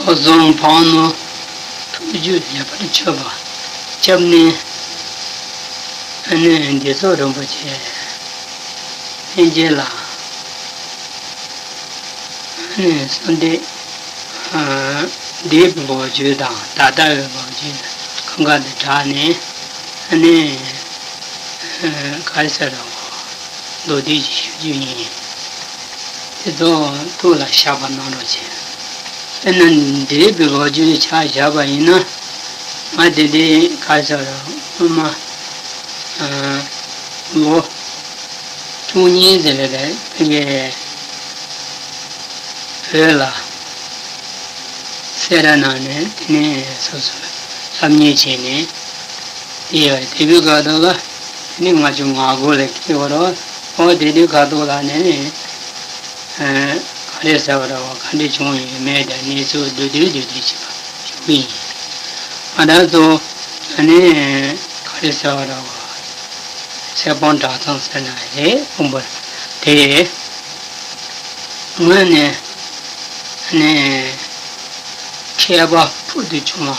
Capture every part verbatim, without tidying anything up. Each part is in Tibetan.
བཟང་འཕགས་ནོར་ཐུགས་རྒྱུད་ལེགས་པར་མཆོད་པ། སྐྱབས་གནས་ཨ་ནི་འདི་ཚོ་རིན་པོ་ཆེ་ལྷན་རྒྱས་ལ། ཨ་ནི་གསོལ་འདེབས། ཨ། འདས་པའི་ལོ་རྒྱུས་དང་ད་ལྟ་བའི་ལོ་རྒྱུས་གང་ག་དེ་དྲངས་ནས། ཨ་ནི། ཨ། ག་རེ་ཟེར་རོ། མདོར་བསྡུས་ཤིག་ཞུ་རྒྱུ་ཡིན། དེ་ཚོ་ཐུགས་ལ་བཞག་པ་གནང་རོགས་བྱེད། དཔེར་ན་འདས་པའི་ལོ་རྒྱུས་ཆ་བཞག་པ་ཡིན་ན། ང་དེ་འདྲའི་ག་རེ་ཟེར་རོ། སྔོན་མ། ཨ། ལོ་བཅུ་གཉིས་ཟེར་རེད། དེ་གའི་བོད་ལ་སེ་ར་ནང་ནས། དེ་ནས་སོ་སོ་སློབ་གཉེར་བྱས་ནས་ཡོད་རེད། དེ་བོད་སྐབས་དུ་ལ་དེ་ནས་ལྔ་བཅུ་ང་དགུ་ལ་སྐྱེས་པ་རེད། འོ་དེ་དུས་སྐབས་དུ་ལ་ནས་ནས། ཨ། ག་རེ་ཟེར་བ་རེད། ག་འདྲ་བྱུང་ཡོད་མེད་དང་གནས་ཚུལ་བསྡུས་བསྡུས་བསྡུས་བསྡུས་བྱས་པ་ཞུ་གི་ཡིན། ང་རང་ཚོ་ཨ་ནི་ག་རེ་ཟེར་བ་རེད། ཚེ་དཔག་བསྒྲགས་གཏམ་ཟེར་ན་རེད། དཔོན་པོ་དེ་སྔོན་ནས་ཨ་ནི་མཁས་པ་ཕུལ་དུ་བྱུང་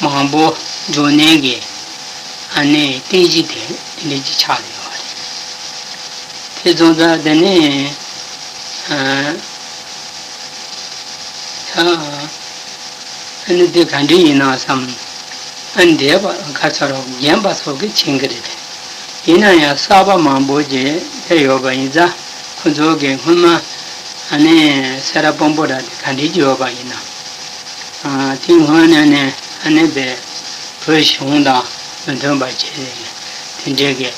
བ་མང་པོ་འབྱུང་གནས་ཀྱི་ཨ་ནི་རྟེན་གཞི་དེ་དེ་འདྲ་ཅིག་ཆགས་ཡོད་རེད། དེ་སོང་ཙང་དེ་ནི། ཨ། ད་ཨ་ནི་འདི་ག་འདྲ་ཡིན་ན་བསམ། ཨ་ནི་འདས་པ་ག་ཚོད་རོགས་རྒན་པ་ཚོ་གིས་མཁྱེན་གྱི་རེད། ཡིན་ན་ཡང་གསར་པ་མང་པོ་ཅིག་སླེབས་ཡོད་པ་ཡིན་ཙང་། ཁོ་ཚོ་གིས་སྔོན་མ་ཨ་ནི་སེ་ར་དཔོན་པོ་ར་དེ་ག་འདྲ་ཅིག་ཡོད་པ་ཡིན་ན། ཨ། དེ་སྔོན་ནས་ནས་ཨ་ནི་བོད་བོད་གཞུང་དང་མི་མཐུན་པ་བྱས་ནས་དེ་འདྲའི་གི།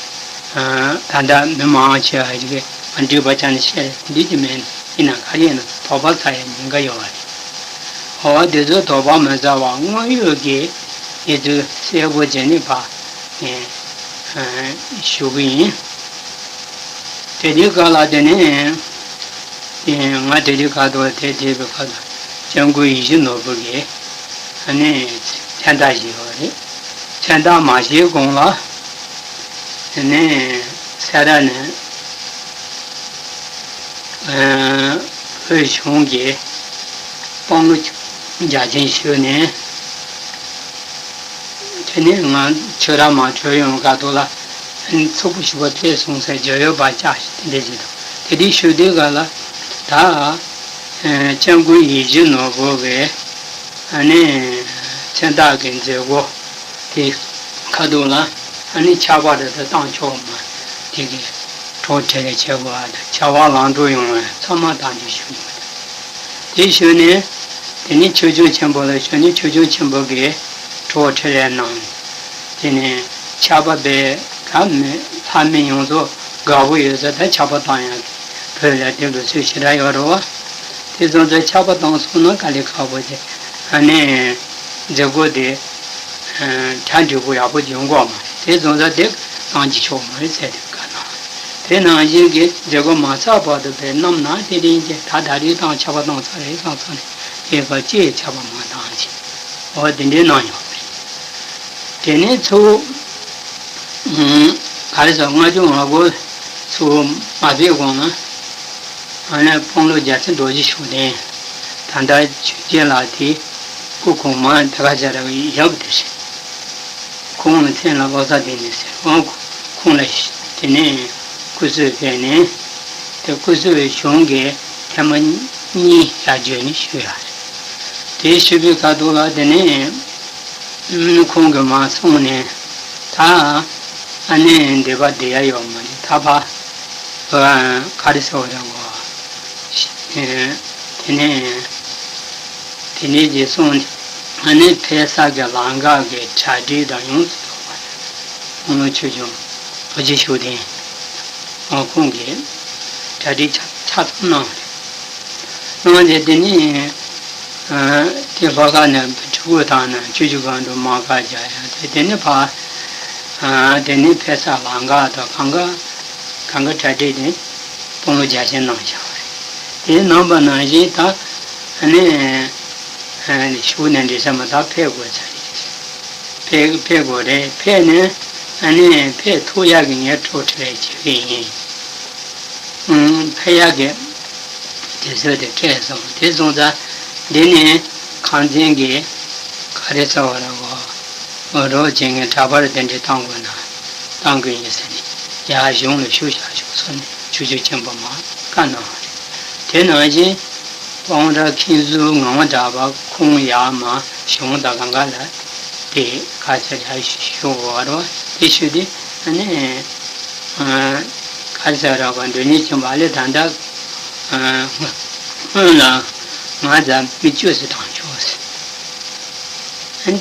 ཨ། ད་ལྟ་མི་མང་ཆེ་བ་ཞིག་གིས་མ་འགྲིག་པ་ཅང་ནས་བཤད་རེད། འདི་ཅི་མིན། ཡིན་ན་ག་རེ་ཡིན་ན་དོགས་པ་ཟ་ཡ་ཉེན་ཁ་ཡོད་པ་རེད། འོ་དེ་ཚོ་དོགས་པ་མི་ཟ་བ་དངོས་ཡོད་ཀྱི་གནས་ཚུལ་གསལ་པོ་བྱས་ནས་ཕར་ངས་ཞུ་གི་ཡིན། དེ་དུས་སྐབས་ལ་དེ་ནས་ང་དེ་དུས་སྐབས་དུ་དེ་དེ་བའི་སྐབས་དུ་སྐྱབས་མགོན་ཡིད་བཞིན་ནོར་བུ་གིས་ཨ་ནི་མཚན་རྟགས་བཞེས་པ་རེད། མཚན་རྟགས་མ་བཞེས་གོང་ལ་དེ་ནས་སེ་ར་ནས་ཨ་བོད་གཞུང་གི་དཔང་ལོ་རྒྱ་ཆེན་ཞུས་ནས། དེ་ནས་ང་ཆོས་ར་མ་བྲོས་ཡོང་ག་ཐོག་ལ་ཚོགས་པ་ཞུ་བ་ཕེབས་སོང་ཟེར་འཇོ་ཡོད་པ་ཅག་ཞིག་དེ་འདྲ་ཞིག་དང་། དེ་དུས་ཞུ་དུས་ག་ལ་ད་སྐྱབས་མགོན་ཡིད་བཞིན་ནོར་བུ་གི་ཨ་ནི་མཚན་རྟགས་ཀྱི་མཛད་སྒོ་དེ་ཁ་ཐུག་ལ་ཨ་ནི་ཆར་པ་རེ་ད་བཏང་ཆོག་མ་དེ་གི་གྲོགས་འཕྲིན་ལས་བྱེད་དགོས་པ་དང་། ཆར་པ་ལམ་འགྲོ་ཡོང་བ་ཚང་མ་དང་དེ་ཞུ་ཡོང་བ་དང་། དེ་ཞུས་ནས་དེ་ནས་ཆོས་སྐྱོང་ཆེན་པོ་ལ་ཞུས་ནས་ཆོས་སྐྱོང་ཆེན་པོ་གིས་གྲོགས་འཕྲིན་ལས་གནང་། དེ་ནས་ཆར་པ་བས་ད་མི་ལྷ་མི་ཡོངས་རྫོགས་དགའ་པོ་ཡོད་ས། ད་ཆར་པ་བཏང་ཡག་གི་བོད་ལ་དེ་ལུགས་སྲོལ་ཞེ་དྲག་ཡོད་རེད་བ། དེ་སོང་ཙང་ཆར་པ་བཏང་སོང་ན་དཀའ་ལས་ཁག་པོ་ཆེ། ཨ་ནི་མཛད་སྒོ་དེ་གྲ་འགྲིག་པོ་ཡག་པོ་ཡོང་གོ་མ་རེད། དེ་སོང་ཙང་དེ་བཏང་གི་ཆོག་མ་རེད་ཟེར་དེ་བཀའ་གནང་། དེ་ནང་བཞིན་གྱི་མཛད་སྒོ་མ་ཚར་བར་དུ་བས་གནམ་ན་དེ་རིང་གི་ད་ད་རེས་བཏང་ཆར་པ་བཏང་ཚར་རེད་བསམ་ཚར་ནས་དེ་ག་ཅིའི་ཆར་པ་མ་བཏང་ཅིག་འོ་དེ་འདྲའི་གནང་ཡོད་རེད། དེ་ནས་ཚུར་ག་རེ་ཟེར། ལྔ་བཅུ་ང་དགུ་ཚུར་མ་ཕེབས་གོང་ལ་ཨ་ནི་དཔོན་སློབ་རྒྱལ་མཚན་རྡོ་རྗེ་ཤུགས་ལྡན། ད་ལྟ་ཆོས་རྒྱལ་ལགས་དེ་སྐུ་གོང་མ་དེ་ག་ཟེར་བའི་ཡབ་དེ་རེད། ཁོང་མཚན་ལ་བློ་བཟང་བསྟན་འཛིན་ཟེར། ཁོང་ལ་དེ་ནས་སྐུ་གསོལ་ཕེབས་ནས་དེ་སྐུ་གསོལ་གཞུང་གི་ཐེངས་མ་གཉིས་ཡར་བརྗོད་ནས་ཞུས་ཡ་རེད། དེ་ཞུས་པའི་ཁ་ཐུག་ལ་དེ་ནས་ཁོང་གིས་མར་སོང་ནས་ད་ཨ་ནི་འདོད་པ་འདི་ཡ་ཡོད་མ་རེད། ད་ཕར་ག་རེ་ཟེར་བ་རེད་གོ། དེ་ནས་དེ་ནས་རྗེས་སོང་ནས་ཨ་ནི་ཕེབས་ས་གི་ལམ་ཁ་གི་གྲ་སྒྲིག་དང་ཡོངས་སུ་རྫོགས་པ་དབང་ལུང་ཆོས་སྐྱོང་རྡོ་རྗེ་ཤུགས་ལྡན་ཁོང་གིས་གྲ་སྒྲིག་ཆ་ཆ་ཚང་གནང་བ་རེད། གནང་རྗེས་དེ་ནས་དེ་ཕར་ཁ་ནས་ཕྲུ་གུ་དང་ནས་ཆུ་ཆུ་གང་དུ་མ་ཁ་རྒྱག་ཡ་དེ་དེ་ནས་ཕར་དེ་ནས་ཕེབས་ས་ལམ་ཁ་དང་གང་ག་གང་ག་གྲ་སྒྲིག་དེ་དཔོན་སློབ་རྒྱལ་མཚན་གནང་བཞག་པ་རེད། དེ་གནང་པ་ནང་བཞིན་ད་ཨ་ནི་ཞུགས་ནས་འདྲི་ས་མ་ད་ཕེབས་དགོས་ཚར་རེད། ཕེབས་ཕེབས་དགོས་རེད། ཕེབས་ནས་ཨ་ནི་ཕེབས་ཐུབ་ཡག་གི་ངས་གྲོགས་འཕྲིན་ལས་བྱེད་ཀྱི་ཡིན། ཨུམ། ཕེབས་ཡག་གི་དུས་ཚོད་དེ་སྤྲད་སོང་། དེ་སོང་ཙང་འདི་ནས་ ཁང་ཚན་གྱི་ག་རེ་ཟེར་བ་རེད་གོ། རོགས་བྱེད་མཁན་གྲྭ་པར་དེ་འདྲས་གཏང་དགོས་ན་གཏང་དགོས་ཡིན་ཟེར་ནས་ཡར་གཞུང་ལ་ཞུ་བཞག་ཞུ་སོང་ནས་ཆོས་བརྒྱུད་ཆེན་པོ་མར་བཀའ་གནང་བ་རེད། དེ་ནང་བཞིན་སྤོམ་ར་མཁན་ཟུར་ངག་དབང་གྲགས་པ་ཁོང་ཡར་མར་གཞུང་དང་གང་ག་ལ་དེ་ག་ཚོད་ཡར་ཞུ་དགོས་པ་རེད་བ། དེ་ཞུས་ཏེ་ཨ་ནི་ག་རེ་ཟེར་བ་རེད་གོ། མགྲོན་གཉེར་ཆེན་པོ་ཨ་ལེ་ད་ལྟ་སྔོན་ལ་ང་ཚོ་མི་བཅུ་ཙམ་བཏང་ཆོག་ཟེར།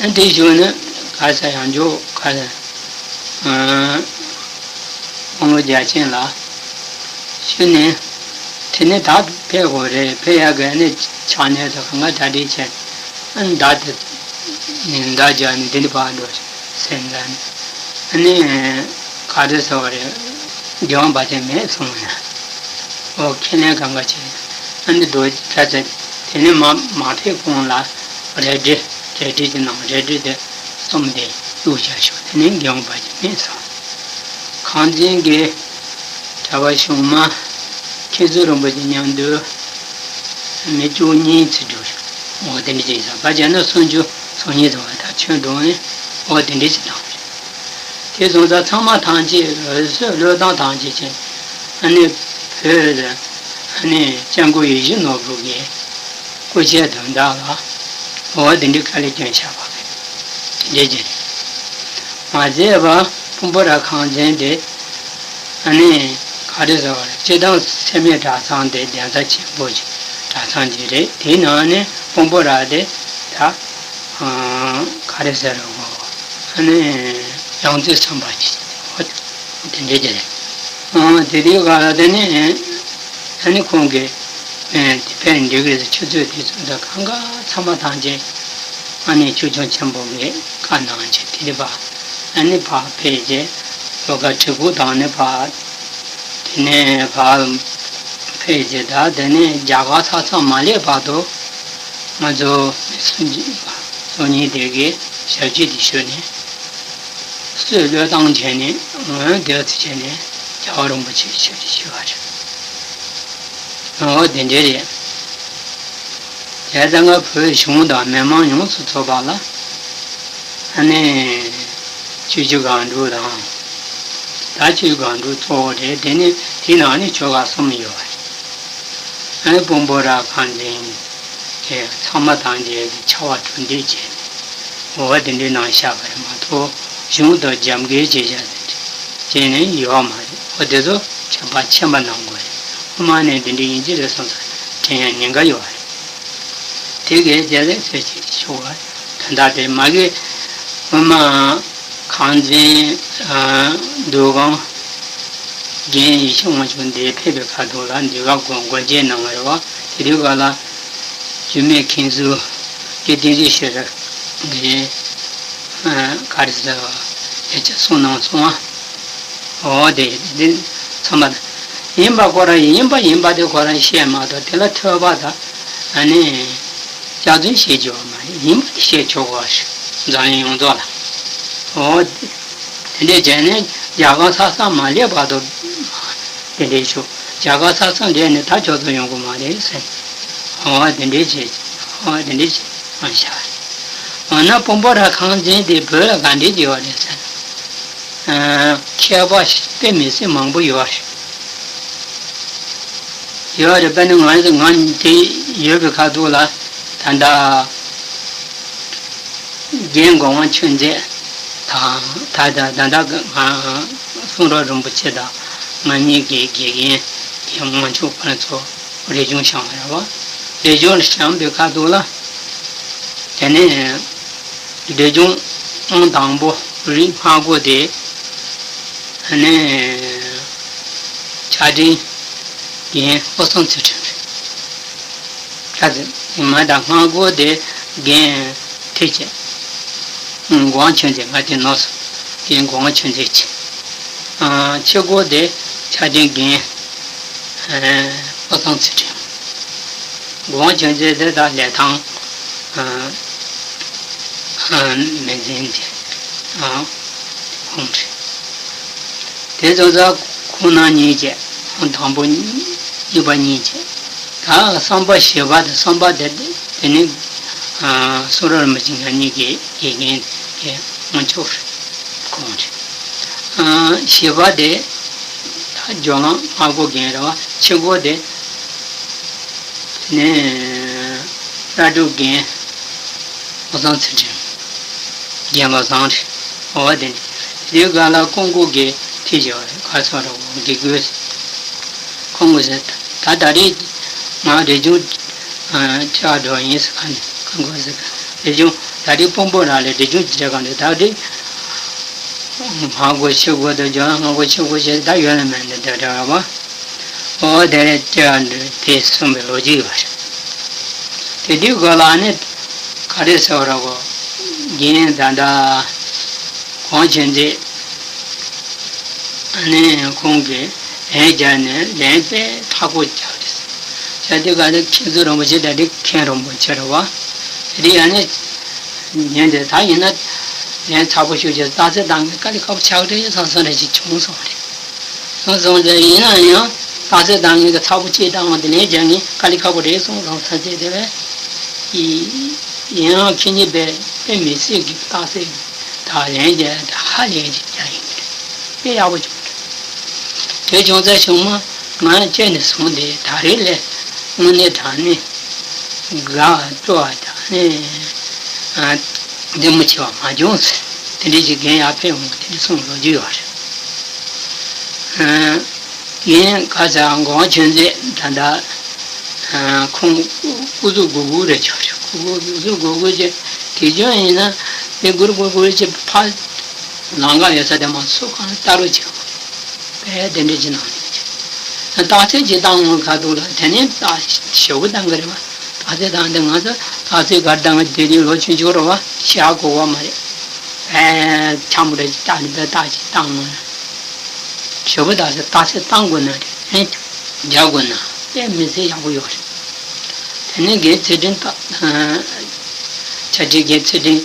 ཨ་ཨ་འདི་ཞུ་ན་ག་ས་ཡང་འཇོག་ག་ས་ཨ་དབང་ལོ་རྒྱལ་ཆེན་ལ་ཞུ་ནས་དེ་ནས་ད་ཕེབས་དགོས་རེད། ཕེབས་ཡག་གི་ནས་ཕྱག་ནས་ད་གང་ག་གྲ་སྒྲིག་བྱས་ཨ་མདའ་དེ་མདའ་རྒྱག་ནས་འདི་འདྲ་བར་འགྲོ་ཟེར་འདྲ་ནས་ཨ་ནི་ག་རེ་ཟེར་བ་རེད། རྒྱལ་དབང་བ་དེ་མེད་སོང་ན། ཨོ་ཁས་ལེན་གང་ག་བྱས། ཨ་ནི་འགྲོ་ད་ཚེ་དེ་ནས་མ་མ་ཕེབས་གོང་ལ་རལ་གྲི་རལ་གྲི་དེ་ནང་རལ་གྲི་དེ་གསུམ་དེ་བླུགས་བཞག་ཤོག་དེ་ནས་རྒྱལ་དབང་བ་དེ་མེད་སོང་། ཁང་ཚན་གྱི་གྲྭ་པ་གཞུང་མ་མཁན་ཟུར་རིན་པོ་ཆེ་མཉམ་དུ་མི་བཅུ་གཉིས་ཙམ་འགྲོ་ཤོག་འོ་དེ་འདྲ་ཅིག་ཡིན་ས་བ་བྱས་ན་སུམ་ཅུ་སོ་གཉིས་ཙམ་བ་ད་ཁྱོན་འགྲོ་ནས་འོ་དེ་འདྲ་ཅིག་བཏང་། དེ་སོང་ཙང་ཚང་མ་ཐམས་ཅད་རོལ་སྲོལ་བློས་བཏང་ཐམས་ཅད་ཀྱི་ཨ་ནི་བོད་ཨ་ནི་སྐྱབས་མགོན་ཡིད་བཞིན་ནོར་བུ་གི་སྐུ་ཕྱྭའི་དོན་དག་ལ་འོ་དེ་འདྲའི་དཀའ་ལས་བསྐྱོན་བཞག་པ་རེད། དེ་འདྲའི་རྗེས་མ་མཛད་པ་སྤོམ་པོ་ར་ཁང་ཚན་དེ་ཨ་ནི་ག་རེ་ཟེར་བ་རེད། སྤྱིར་བཏང་སེར་སྨད་གྲྭ་ཚང་དེ་གདན་ས་ཆེན་པོ་ཅིག་གྲྭ་ཚང་ཅིག་རེད། དེའི་ནང་ནས་སྤོམ་པོ་ར་དེ་ད་ག་རེ་ཟེར་རོ། ཨ་ནི་ཡང་རྩེ་ཚན་པ་ཅིག་དེ་འདྲའི་དེ་རེད། དེ་དུས་ག་ལ་དེ་ནི་ཨ་ནི་ཁོང་གིས་དེ་ཕན་འགྲིག་རེད། ཆུ་ཚོད་དེ་ཚོ་ད་གང་ག་ཚང་མ་ཐམས་ཅད་ཨ་ནི་ཆོས་སྐྱོང་ཆེན་པོ་གི་བཀའ་གནང་བྱས་དེ་ནི་ཕར་ཨ་ནི་ཕར་ཕེབས་རྗེས་ལོ་ཀ་གྲི་གུག་དང་ནི་ཕར་དེ་ནས་ཕར་ཕེབས་རྗེས་ད་དེ་ནས་རྒྱ་གར་ས་མཚམས་མ་སླེབས་བར་དུ་ང་ཚོ་མི་སེར་སོ་གཉིས་དེ་གའི་ཞབས་ཕྱི་དེ་ཞུས་ནས་སྲོལ་བློས་བཏང་བྱས་ནས་འོན་ཏེ་བྱས་ནས་རྒྱལ་བ་རིན་པོ་ཆེ་ཞབས་ཕྱི་ཞུས་པ་རེད། འོ་དེ་འདྲ་རེད། བྱས་ཙང་ང་བོད་གཞུང་དང་མི་མང་ཡོངས་སུ་རྫོགས་པ་ལ་ཨ་ནི་ཆོས་བརྒྱུད་སྒང་དྲུག་དང་ད་ཆོས་སྒང་དྲུག་གཙོ་བོ་རེད། དེ་ནི་དེའི་ནང་ནས་ཆོ་ག་གསུམ་ཡོད་པ་རེད། ཨ་ནི་སྤོམ་པོ་ར་ཁང་ཚན་དེ་ཚང་མ་དང་དེ་ཕྱག་དབང་གྲུབ་འབྲས་བྱས་ནས་འོ་བ་དེ་འདྲའི་ནང་བཞག་པ་རེད་མ་གཏོགས་གཞུང་དང་རྒྱབ་འགལ་བྱེད་བྱ་ཟེར་བྱས་ནས་ཡོད་མ་རེད། འོ་དེ་ཚོ་ཁྱད་པར་ཕྱེ་མ་གནང་དགོས་རེད། སྔོན་མ་ནས་འདི་འདྲ་ཡིན་གྱི་རེད་བསམ་ས་དྲན་ཡང་ཉེན་ཁ་ཡོད་རེད། དེ་གའི་རྒྱལ་ལས་ཟེར་ཞིག་ཞུ་བ་དོན་དག་དེ་མ་གི་སྔོན་མ་ཁང་ཚན་འདུ་ཁང་རྒན་ཡེ་ཤེས་དབང་ཕྱུག་འདིར་ཕེབས་པའི་ཁ་ཐུག་ལ་འདི་ག་སྒོ་སྒོ་འབྱེད་གནང་བ་རེད་བ། དེ་དུས་ག་ལ་རྒྱུད་སྨད་མཁན་ཟུར་རྒྱུད་སྡེ་རིགས་ཤེས་རབ་ཀྱི་ག་རེ་ཟེར་བ་ལས་ཀྱི་གསུང་གནང་སོང་བ། འོ་དེ་དེ་ཚང་མ་ཡིན་པ་ཁོ་རང་ཡིན་པ་ཡིན་པ་དེ་ཁོ་རང་བཤད་མ་གཏོགས་དེ་ལ་ཐོས་པ་དང་ཨ་ནི་སྐྱག་རྫུན་བཤད་རྒྱུ་བ་མ་རེད། ཡིན་པ་དེ་བཤད་ཆོག་གོ། འཛམ་གླིང་ཡོངས་རྫོགས་ལ། འོ་དེ་འདྲས་བྱས་ནས་རྒྱ་གར་ས་མཚམས་མ་སླེབས་བར་དུ་དེ་འདྲས་བཞུགས། རྒྱ་གར་ས་མཚམས་སླེབས་ནས་ད་ཁྱོད་ཚོ་ཡོང་གི་མ་རེད་ཟེར། འོ་དེ་འདྲས་བྱས། འོ་དེ་འདྲས་བྱས་མ་བྱ། འོ་ན་སྤོམ་པོ་ར་ཁང་ཚན་དེ་བོད་ལ་ག་འདྲས་བྱས་པ་རེད་ཟེར། མཁས་པ་དཔེ་མི་སྲིད་མང་པོ་ཡོད་རེད། ཡོད་རེད། དཔེར་ན་ང་ང་དེ་ཡོད་པའི་ཁ་ཐུག་ལ་ད་ལྟ་རྒན་གོ་དབང་ཆོས་མཛད་དང་ད་ད་ད་ལྟ་ང་གསུང་རབ་རིན་པོ་ཆེ་དང་ང་གཉིས་ཀྱི་དགེ་རྒན་རྒན་དབང་ཕྱུག་ཁོང་ཚོ་རས་ཆུང་བཤམས་པ་རེད་བ། རས་ཆུང་བཤམས་པའི་ཁ་ཐུག་ལ་དེ་ནས་འབྲས་ལྗོངས་ཨང་དང་པོ་རིགས་སྔ་གོ་དེ་ནས་ཕྱག་ཕྲེང་རྒན་བློ་བཟང་ཚུལ་ཁྲིམས་རེད། ཁ་ཟེར་མ་དང་སྔ་གོ་དེ་རྒན་ཐེག་ཆེན། གོ་དབང་ཆོས་མཛད། ང་དེ་ནོར་སོང་། རྒན་གོ་དབང་ཆོས་མཛད་ཆེ། ཕྱི་གོ་དེ་ཕྱག་ཕྲེང་རྒན་བློ་བཟང་ཚུལ་ཁྲིམས། གོ་དབང་ཆོས་མཛད་དེ་དག་ལས་ཐང་མི་འཛིན་ཏེ་ཁོང་ཁྲིད། དེ་ཚོ་ཚ་ཁོང་རྣམ་གཉིས་བྱས། ཁོང་དང་པོ་གཉིས་པ་གཉིས་བྱས། ད་བསམ་པ་བཞི་པ་དེ་བསམ་པ་དེ་དེ་ནི་ གསུང་རབ་རིན་པོ་ཆེ་ང་གཉིས་ཀྱི་དགེ་རྒན་དེ་དབང་ཕྱུག་རེད། ཁོང་རེད། བཞི་པ་དེ་ད་ཇོ་ནང་སྔགས་པོ་རྒན་རེད་བ། ཆེན་པོ་དེ་ནས་བླ་སྒྲུབ་རྒན་བློ་བཟང་ཚུལ་ཁྲིམས། རྒན་བློ་བཟང་རེད། འོ་དེ་ནས་དེའི་སྒང་ལ་ཀོང་ཀོ་གི་ཐེ་ཞེས་པ་རེད། ག་སོང་རེད། འོ་དགེ་བསྐོས་ཁོང་གིས་ཟེར། ད་ད་རེས་ང་རས་ཆུང་ཁྲི་བ་འགྲོ་ཡིན་ཟེར་ག་ནས་ཁོང་གིས་ཟེར། རས་ཆུང་ད་རེས་དཔོན་པོ་རང་ལས་རས་ཆུང་ཅི་འདྲ་ག་འདྲ། ད་རེས་སྔགས་པོ་ཆེན་པོ་དང་ཇོ་ནང་སྔགས་པོ་ཆེན་པོ་ཞེས་ད་ཡོད་ན་མེད་ན་འདི་འདྲ་བ། འོ་དེ་རེད། དེ་གསུངས་པའི་ལོ་རྒྱུས་ཡོད་རེད། དེ་དུས་ག་ལ་ནི་ག་རེ་ཟེར་བ་རེད་གོ། རྒན་ད་ལྟ་གོང་ཆེན་མཛད་ནས་ཁོང་གིས་ལན་རྒྱག་ནས་ལན་དཔེ་མཐའ་སྐོར་རྒྱག་རེད། བྱས་དུས་ག་ནི་མཁན་ཟུར་རིན་པོ་ཆེ་ད་ལྟ་མཁན་རིན་པོ་ཆེ་རེད་བ། དེ་དུས་ཡང་ནི་ཉན་དེ་ད་ཡིན་ན་ལན་ཚ་པོ་ཤོད་ཅེས་རྟགས་གསལ་བཏང་གི་དཀའ་ལས་ཁག་པོ་ཆགས་རེད་བསམ་བསམ་རེ་ཞིག་བྱུང་སོང་རེད། སོང་སོང་ཙང་ཡིན་ན་ཡང་རྟགས་གསལ་བཏང་མཁན་གྱི་ཚ་པོ་གཅིག་བཏང་བ་དེ་ལན་རྒྱག་མཁན་དཀའ་ལས་ཁག་པོ་རེད་སོང་སོང་ཙང་དེ་བས། ཡིན་ཡང་ཁྱེད་གཉིས་དཔེ་དཔེ་མི་སྲིད་ཀྱི་རྟགས་གསལ་དང་ལན་རྒྱག་ཧ་ལས་ཀྱི་རྒྱག་ཡིན་གྱི་རེད། དཔེ་ཡག་པོ་བྱུང་། དེ་བྱུང་ཙང་གཞུག་མ་ང་བཅས་ནས་བཟུང་སྟེ་ད་རེས་ལས་དངོས་གནས་དྲང་གནས་དགའ་སྤྲོ་བ་དང་ནི་བདེ་མོ་ཆེ་བ་མ་བྱུང་ཟེར། དེ་འདྲའི་ཅིག་རྒན་ཡར་ཕེབས་འོང་དེ་འདྲ་གསུངས་ལོ་རྒྱུས་ཡོད་རེད། རྒན་ག་ས་གོང་ཆེན་ཚེ་ད་ལྟ་ཁོང་སྐུ་གཟུགས་སྒུར་སྒུར་རེད་ཆོག་རེད། སྐུ་གཟུགས་སྒུར་སྒུར་ཅིག་དེ་བྱུང་ཡིན་ན་དེ་སྒུར་སྒུར་སྒུར་ཅིག་ཕ་ལང་ཀ་ཡོད་ས་དེ་མ་སུ་གང་ལྟ་རོགས་བྱེད་དགོས་རེད། དཔེ་དེ་འདྲ་ཅིག་གནང་ནས་ཅིག་རྟགས་གསལ་ཅིག་བཏང་ངོ་ཁ་ཐུག་ལ་དེ་ནས་རྟགས་ཞེ་པོ་བཏང་གི་རེད་བ། རྟགས་གསལ་བཏང་དེ་ང་ཚོ་རྟགས་གསལ་གར་བཏང་གི་དེ་དུས་ལོ་ཆུང་ཆུང་རེད་བ། ཤ་གོ་བ་མ་རེད། ཨེ་ཆམ་རེ་ཅིག་བཏང་ནས་དཔེ་རྟགས་ཅིག་བཏང་ངོ་ན། ཞེ་པོ་རྟགས་གསལ་རྟགས་གསལ་བཏང་དགོས་ན་རེད། ཨེ་རྒྱག་དགོས་ན་དཔེ་མི་ཚེ་ཡག་པོ་ཡོད་རེད། དེ་ནས་རྒན་ཚུལ་ཁྲིམས་ད། ཆ་འདྲི་རྒན་ཚུལ་ཁྲིམས་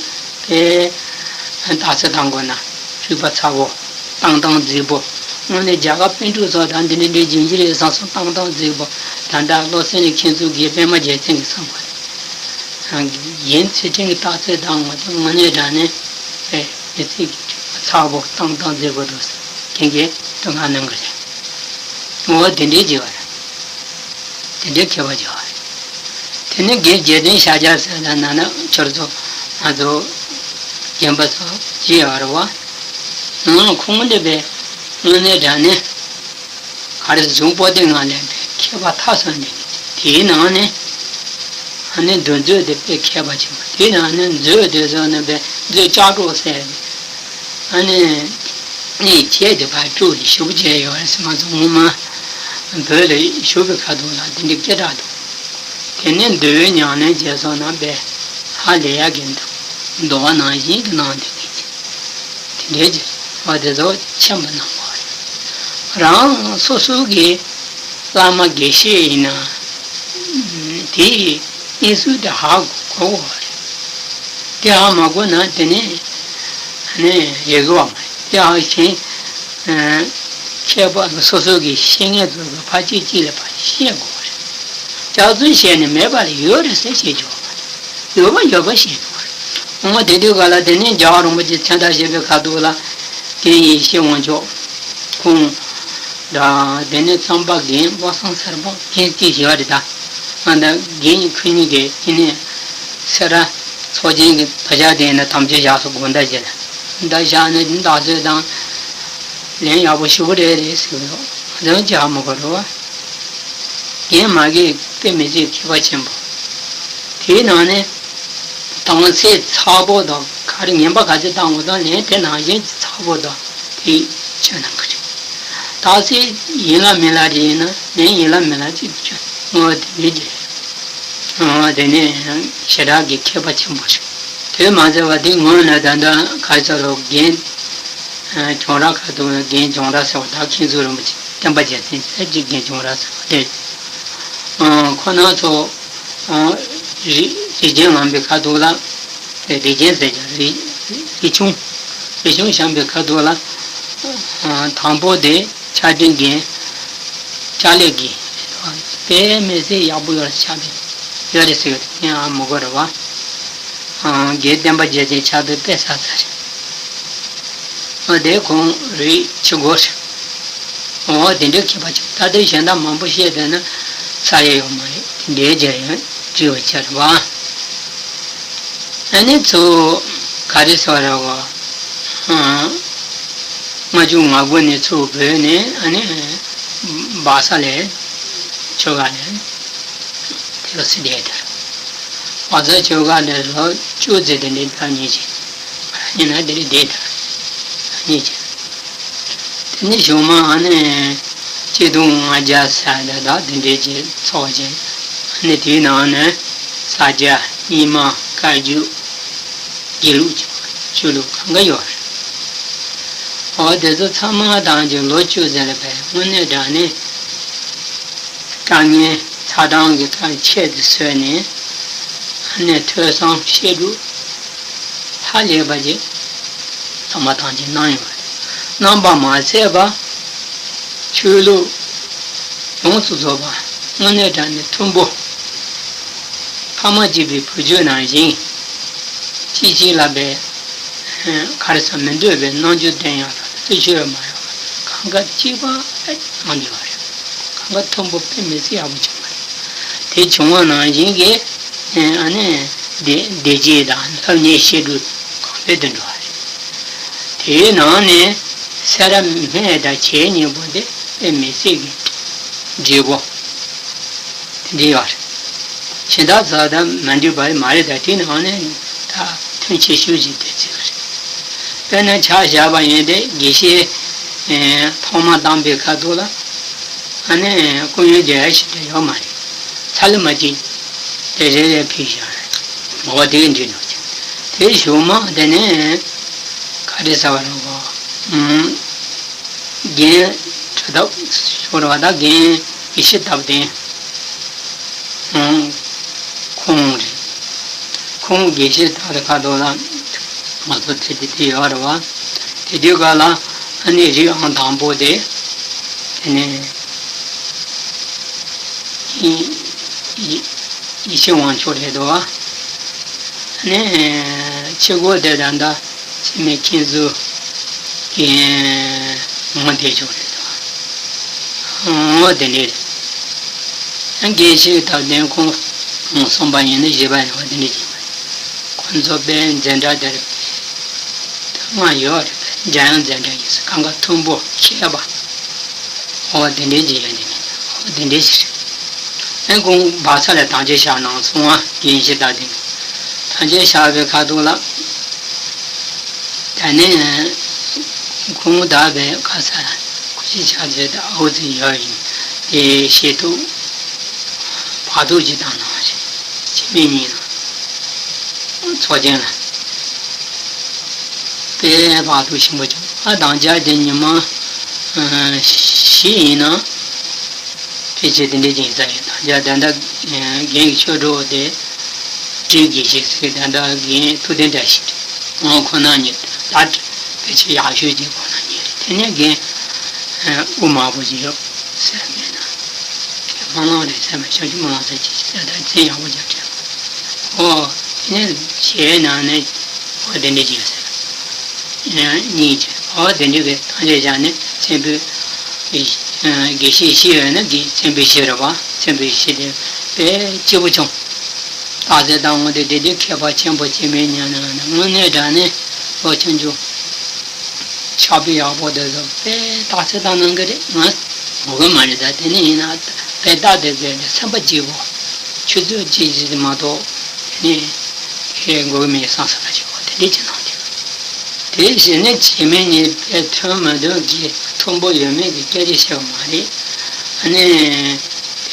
དེ་རྟགས་གསལ་བཏང་དགོས་ན་རིག་པ་ཚ་བོ། ཏང་ཏང་རྫིག་པོ། དངོས་གནས་རྒྱལ་ཁབ་པཎ་གྲུབ་སོགས་དང་འདི་འདྲ་འདྲའི་རྗེས་འཇུག་རེད་བསམ་སོང་། ཏང་ཏང་རྫིག་པོ། ད་ལྟ་བློ་སེང་ནས་མཁན་ཟུར་དགེ་པད་མ་རྒྱལ་མཚན་གྱི་བསམ་པ་རེད། རྒན་ཚུལ་ཁྲིམས་ཀྱི་རྟགས་གསལ་བཏང་བ་དང་དངོས་གནས་དྲང་གནས་དཔེ་མི་ཚེ་གི་རིག་པ་ཚ་བོ། ཏང་ཏང་རྫིག་པོ་འདུག་ཟེར་མཁན་གྱི་དུ་ང་གནང་གི་རེད། འོ་དེ་འདྲའི་བྱས་པ་རེད། དེ་འདྲའི་མཁས་པ་བྱས་པ་རེད། དེ་ནས་རྒན་རྗེ་བཙུན་ཤཱཀྱ་ཟེར་ན་ན་ན་ཁྱོད་ཚོ་ང་ཚོ་རྒན་པ་ཚོ་བྱས་པ་རེད་བ། ང་ཁོང་འདི་པའི་དངོས་གནས་དྲང་གནས་ག་རེ་གཟུགས་པོ་ཏི་ང་ལས་པའི་མཁས་པ་ཐག་སོན་ཏེ་དེའི་ནང་ནས་ཨ་ནི་འདུ་འཛོམས་དེ་དཔེ་མཁས་པ་ཆེན་པོ། དེའི་ནང་ནས་མཛོད་དེ་ཚོ་ནི་པའི་མཛོད་ལྕགས་སྒྲོག་ཟེར། ཨ་ནི། ངས་ཁྱེད་དེ་ཕར་དཀྲུགས་ནས་ཞུ་བྱས་ཡོད་རེད་ཟེར། ང་ཚོ་སྔོན་མ་བོད་ལ་ཞུ་བའི་ཁ་ཐུག་ལ་དེ་འདྲའི་སྐད་གྲགས་འདུག་དེ་ནས་འདུལ་བའི་ཉམས་ལེན་བྱས་སོང་ན་པས་ཧ་ལས་ཡག་གི་འདུག་འདུལ་བ་ནང་བཞིན་གྱི་གནང་བསྡད་མཁན་ཅིག་དེ་འདྲའི་ཅིག་བ་དེ་ཚོ་ཆེན་པོ་གནང་བ་རེད། རང་སོ་སོ་གི་བླ་མ་དགེ་བཤེས་ཡིན་ན་དེའི་གནས་ཚུལ་དེ་ཧ་གོ་དགོས་པ་རེད། དེ་ཧ་མ་གོ་ན་དེ་ནས་ནས་ཡི་གེ་བ་མ་དེ་ཧ་ཤེས། མཁས་པ་སོ་སོ་གི་ཤེས་ངེས་ཚོ་གི་ཕ་གཅིག་གཅིག་ལ་ཕ་ཤེས་དགོས་རེད། སྐྱག་རྫུན་བཤད་ནས་མེད་པ་ལ་ཡོད་རེད་ཟེར་བཤད་རྒྱུ་བ་མ་རེད། ཡོད་པ་ཡོད་པ་བཤད་དགོས་རེད། ངོ་མ་དེ་དུས་ག་ལ་དེ་ནས་རྒྱལ་བ་རིན་པོ་ཆེ་མཚན་རྟགས་བཞེས་པའི་ཁ་ཐུག་ལ་རྒན་ཡེ་ཤེས་དབང་ཕྱུག་ཁོང་དང་དེ་ནས་གཙང་པ་རྒན་བློ་བཟང་སེར་པོ་རྒན་གཅིག་བཞི་བ་རེད་ད། ང་དང་རྒན་ཁོ་གཉིས་ཀྱིས་དེ་ནས་སེ་ར་ཚོགས་ཆེན་གྱི་ད་ཆ་དེ་ནས་དམ་ཆོས་བཞག་སོ་དགོང་དག་བྱས་ལ་ད་བཞག་ནས་བདག་བཟོས་དང་ལན་ཡག་པོ་ཞུ་གི་རེད་རེད་ཟེར་གི་འདུག་ང་ཚོ་ཅི་ཧ་མི་གོ་རེད་བ། རྒན་མ་གི་དཔེ་མི་སྲིད་མཁས་པ་ཆེན་པོ། དེའི་ནང་ནས་དྭངས་གསལ་ཚ་པོ་དང་ག་རེ་ངན་པ་ག་ཚོད་བཏང་དགོས་དང་ལན་དེ་ནང་བཞིན་གྱི་ཚ་པོ་དང་དེ་ཆོས་གནང་གི་རེད། ད་ཚེ་ཡིན་ལ་མིན་ལ་རེད་ཡིན་ན་ལན་ཡིན་ལ་མིན་ལ་ཅིག་ཆོས་ངོ་བོ་དེ་མི་རེད། ཨ་དེ་ནས་ཞེ་དྲག་གི་མཁས་པ་ཆེན་པོ་རེད། དེ་མ་ཟད་པ་དེ་སྔོན་ན་ད་ལྟ་ག་ཚོད་རོགས་རྒན་གྱོང་ར་ཁ་ཐུག་རྒན་གྱོང་ར་ཟེར་བ་ད་མཁན་ཟུར་རིན་པོ་ཆེ་བསྟན་པ་རྒྱལ་མཚན་ཟེར་གྱི་རྒན་གྱོང་ར་ཟེར་བ་དེ། ཁོ་ན་ཚོ་རི་རི་རྒྱན་ངང་པའི་ཁ་ཐུག་ལ་རི་རྒྱན་ཟེར་ཀྱང་རི་རི་ཆུང་རི་ཆུང་བཤམས་པའི་ཁ་ཐུག་ལ་དང་པོ་དེ་ཕྱག་སྦྲེལ་རྒན་ལྕགས་ལེབ་རྒན་དཔེ་མི་སྲིད་ཡག་པོ་ཡོད་ཆགས་པའི་ཡོད་རེད་ཟེར་ཡོད་ངས་ཨ་མི་གོ་རེད་བ། ཨང་། རྒན་བསྟན་པ་རྒྱལ་མཚན་ཕྱག་དཔེ་དཔེ་ས་ཚ་རེད། འོ་དེ་ཁོང་རིགས་ཆུ་སྒོ་རེད། འོ་དེ་འདྲའི་མཁས་པ་ཅིག་ད་ལྟའི་གཞན་དག་མང་པོ་བཤད་བསྡད་ན་ས་ཡ་ཡོད་མ་རེད། དེ་འདྲའི་རྒྱ་ཡོད་བྲིས་པ་ཆ་རེད་བ། ཨ་ནི་ཚུར་ག་རེ་ཟེར་བ་རེད་བ། ཨང་། ལྔ་བཅུ་ང་དགུ་ནས་ཚུར་བོད་ནས་ཨ་ནི་སྦག་ས་ལ་ཆོས་སྒར་ལ་དེ་ལ་སི་ཌི་ཨེ་དར། སྦག་ས་ཆོས་སྒར་ལ་ལོ་བཅུ་ཙམ་དེ་འདྲའི་ལ་ཉེ་ཆེ། ང་རང་ཡིན་ན་དེ་འདྲའི་བསྡད་དར་ལ་ཉེ་ཆེ། དེ་ནས་གཞུག་མ་ཨ་ནི་ཆིག་སྟོང་ལྔ་བརྒྱ་ས་ཡ་དང་དེ་འདྲའི་ཀྱི་ཚོགས་ཀྱི་ཨ་ནི་དེའི་ནང་ནས་ས་སྐྱ་རྙིང་མ་བཀའ་བརྒྱུད་དགེ་ལུགས་ཀྱི་ཆོས་ལུགས་གང་ག་ཡོད་རེད། འོ་དེ་ཚོ་ཚང་མ་དང་གི་ལོ་བཅུ་ཟེར་ལ་བས་དངོས་གནས་དྲང་གནས་དཀའ་ངལ་ཚ་གྲང་གི་དཀའ་ཆེད་དུ་བཟོས་ནས་ཨ་ནི་ཐོས་བསམ་བཤད་སྒྲུབ་ཧ་ལས་པ་ཅིག་བླ་མ་ཐམས་ཅད་གནང་ཡོད་རེད། གནང་པ་མ་ཟད་པ་ཆོས་ལུགས་ཡོངས་སུ་རྫོགས་པ་དངོས་གནས་དྲང་གནས་མཐུན་པོ། ཕ་མ་གཅིག་པའི་བུ་རྒྱུད་ནང་བཞིན་གཅིག་གཅིག་ལ་བས་ག་རེ་ཟེར་མི་འདོད་པའི་རྣམ་འགྱུར་བསྟན་ཡག་དང་བརྩི་བཅོས་མ་ཡོང་བ་གང་ག་གཅིག་པ་གནང་དགོས་པ་རེད། གང་ག་མཐུན་པོ་དཔེ་མི་སྲིད་ཡག་པོ་བྱུང་བ་རེད། དེ་བྱུང་བ་ནང་བཞིན་གྱི་ཨ་ནི་བདེ་བདེ་སྐྱིད་དང་ལྷབ་གཉེར་བཤད་སྒྲུབ་གང་འཕེལ་དུ་འགྲོ་བ་རེད། དེའི་ནང་ནས་སེ་ར་སྨད་དང་བྱེས་གཉིས་པོ་དེ་དཔེ་མི་སྲིད་ཀྱི་བགྲེས་པོ་དེ་འདྲ་ཡོད་རེད། གཞན་དག་ཚོ་དང་མ་འདྲེས་པ་མ་རེད། ད་དེའི་ནང་ནས་ད་མཐུན་ཆེ་ཤོས་ཅིག་དེ་ཚིག་རེད། དཔེར་ན་ཆ་བཞག་པ་ཡིན་ཏེ་དགེ་བཤེས་ཐོག་མ་བཏང་པའི་ཁ་ཐུག་ལ་ཨ་ནི་སྐུ་ཡོན་དེ་ཞིག་དེ་ཡོད་མ་རེད། ཚ་ལུ་མ་གཅིག་དེ་རེ་རེ་ཕུལ་བཞག་རེད། ངོ་བོ་དེ་འདྲ་འདུག་དེ་གཞུག་མ་དེ་ནས་ག་རེ་ཟེར་བ་རེད་གོ། རྒན་གྲུབ་ཐོབ་ཤོར་བ་དང་རྒན་དགེ་བཤེས་སྟོབས་ལྡན། ཁོང་རེད། ཁོང་དགེ་བཤེས་སྟོབས་ལྡན་ཁ་ཐོག་ལ་ང་ཚོ་དེ་དེ་དེ་ཡོད་རེད་བ། དེ་དུས་ག་ལ་ཨ་ནི་རིགས་ཨང་དང་པོ་དེ་དེ་ནས་ཡེ་ཤེས་དབང་ཕྱུག་རེད་དོ། ཨ་ནི་ཕྱི་སྒོ་དེ་ད་ལྟ་འཆི་མེད་མཁྱེན་བརྩེ་རྒན་ངོ་བདེ་མཆོག་རེད་དོ། ངོ་དེ་འདྲས་རེད། དགེ་བཤེས་སྟོབས་ལྡན་ཁོང་གསུམ་པ་ཡིན་ན་བཞི་པ་ཡིན་པ་དེ་འདྲས་ཡིན་པ་རེད། ཁོང་ཚོ་དཔེ་འཛིན་གྲྭ་དེར་ལྔ་ཡོད་རེད། འཇམ་དབྱངས་འཛིན་གྲྭ་ཡིན་ཟེར་གང་ག་མཐུན་པོ་མཁས་པ། འོ་དེ་འདྲའི་ཅིག་ཡོད་དེ་ནི་འོ་དེ་འདྲའི་ཞིག་རེད། ཨེ་ཁོང་སྦག་ས་ལ་དམ་བཅའ་བཞག་གནང་སོང་ང་རྒན་ཞིག་ད་དེ་ནི་དམ་བཅའ་བཞག་པའི་ཁ་ཐུག་ལ། ད་ནི་ཁོང་ད་བས་ཁ་ས་ཁུ་ཆི་ཆགས་ཚེ་ད་ཨའུ་ཙི་ཡོད་ཡིན་དེ་ཤེས་ཐུབ། བར་དུ་ཅིག་བཏང་གནང་ཞིག་འཆི་མེད་གཉིས་ལ་ཚོགས་ཆེན་ལ། དཔེ་བར་དུ་ཞིམ་པོ་བྱུང་། ཨ་དང་རྒྱ་དེ་ཉི་མ་བཞི་ཡིན་ན་ཕལ་ཆེར་དེ་འདྲའི་ཅིག་ཡིན་ས་ཡོད། དང་རྒྱ་ད་ལྟ་རྒན་གྱི་ཆོས་གྲོགས་དེ་བྲིས་དགེ་བཤེས་ཟེར་ད་ལྟ་རྒན་ཐུབ་བསྟན་བཀྲ་ཤིས་རེད། ང་ཁོ་ན་ཉིད་ལ་ཕལ་ཆེར་ཡག་ཤོས་ཀྱི་ཁོ་ན་ཉིད་རེད། དེ་ནས་རྒན་དབུ་མ་པོ་ཅིག་ཡོད་ཟེར་མེད་ན་རྒན་སྨོན་ལམ་རེད་ཟེར་མ་བྱང་ཆུབ་སྨོན་ལམ་ཟེར་ཅིག་ཟེར་ད་མཚན་ཡག་པོ་ཅིག་བྲིས། ཨོ། དེ་ནས་གཞས་ནང་ནས་ཨོ་དེ་འདྲ་ཅིག་ཡོད་ཟེར། གཉིས་ཀྱི་ཨོ་དེ་འདྲ་གི་ཐམས་ཅད་བཞག་ནས་མཚན་དཔེ་དགེ་བཤེས་བཞི་ཡོད་ན་དགེ་མཚན་དཔེ་བཞི་རེད་བ། མཚན་དཔེ་བཞི་དེ་དཔེ་སྐྱིད་པོ་བྱུང་། སྟག་རྩེ་དང་ངོ་དེ་དེ་དུས་མཁས་པ་ཆེན་པོ་སྐྱེ་དམན་ཉམས་ལེན་དངོས་གནས་དྲང་གནས་ལོ་ཆུང་ཆུང་ཕྱག་དཔེ་ཡག་པོ་དེ་ཚོ་དཔེ་སྟག་རྩེ་དང་གནང་གི་རེད། ང་ངོ་གི་མ་རེད། ད་དེ་ནས་ཡིན་ན་དཔེ་སྟག་དེ་དེ་སེམས་པ་སྐྱིད་པོ་ཆུ་ཚོད་གཅིག་གཅིག་མ་གཏོགས་དེ་ནས་ཁྱེད་མགོ་མེད་བསམ་ས་ལ་ཞིག་གོ་དེ་འདྲས་ཀྱི་ནང་དེ། དེ་བཞིན་ནི་བྱེད་མེད་གཉིས་པའི་མཐུན་མི་མཐུན་གྱི་མཐུན་པོ་ཡོད་མེད་ཀྱི་སྐད་ཆ་བཤད་པ་མ་རེད། ཨ་ནི་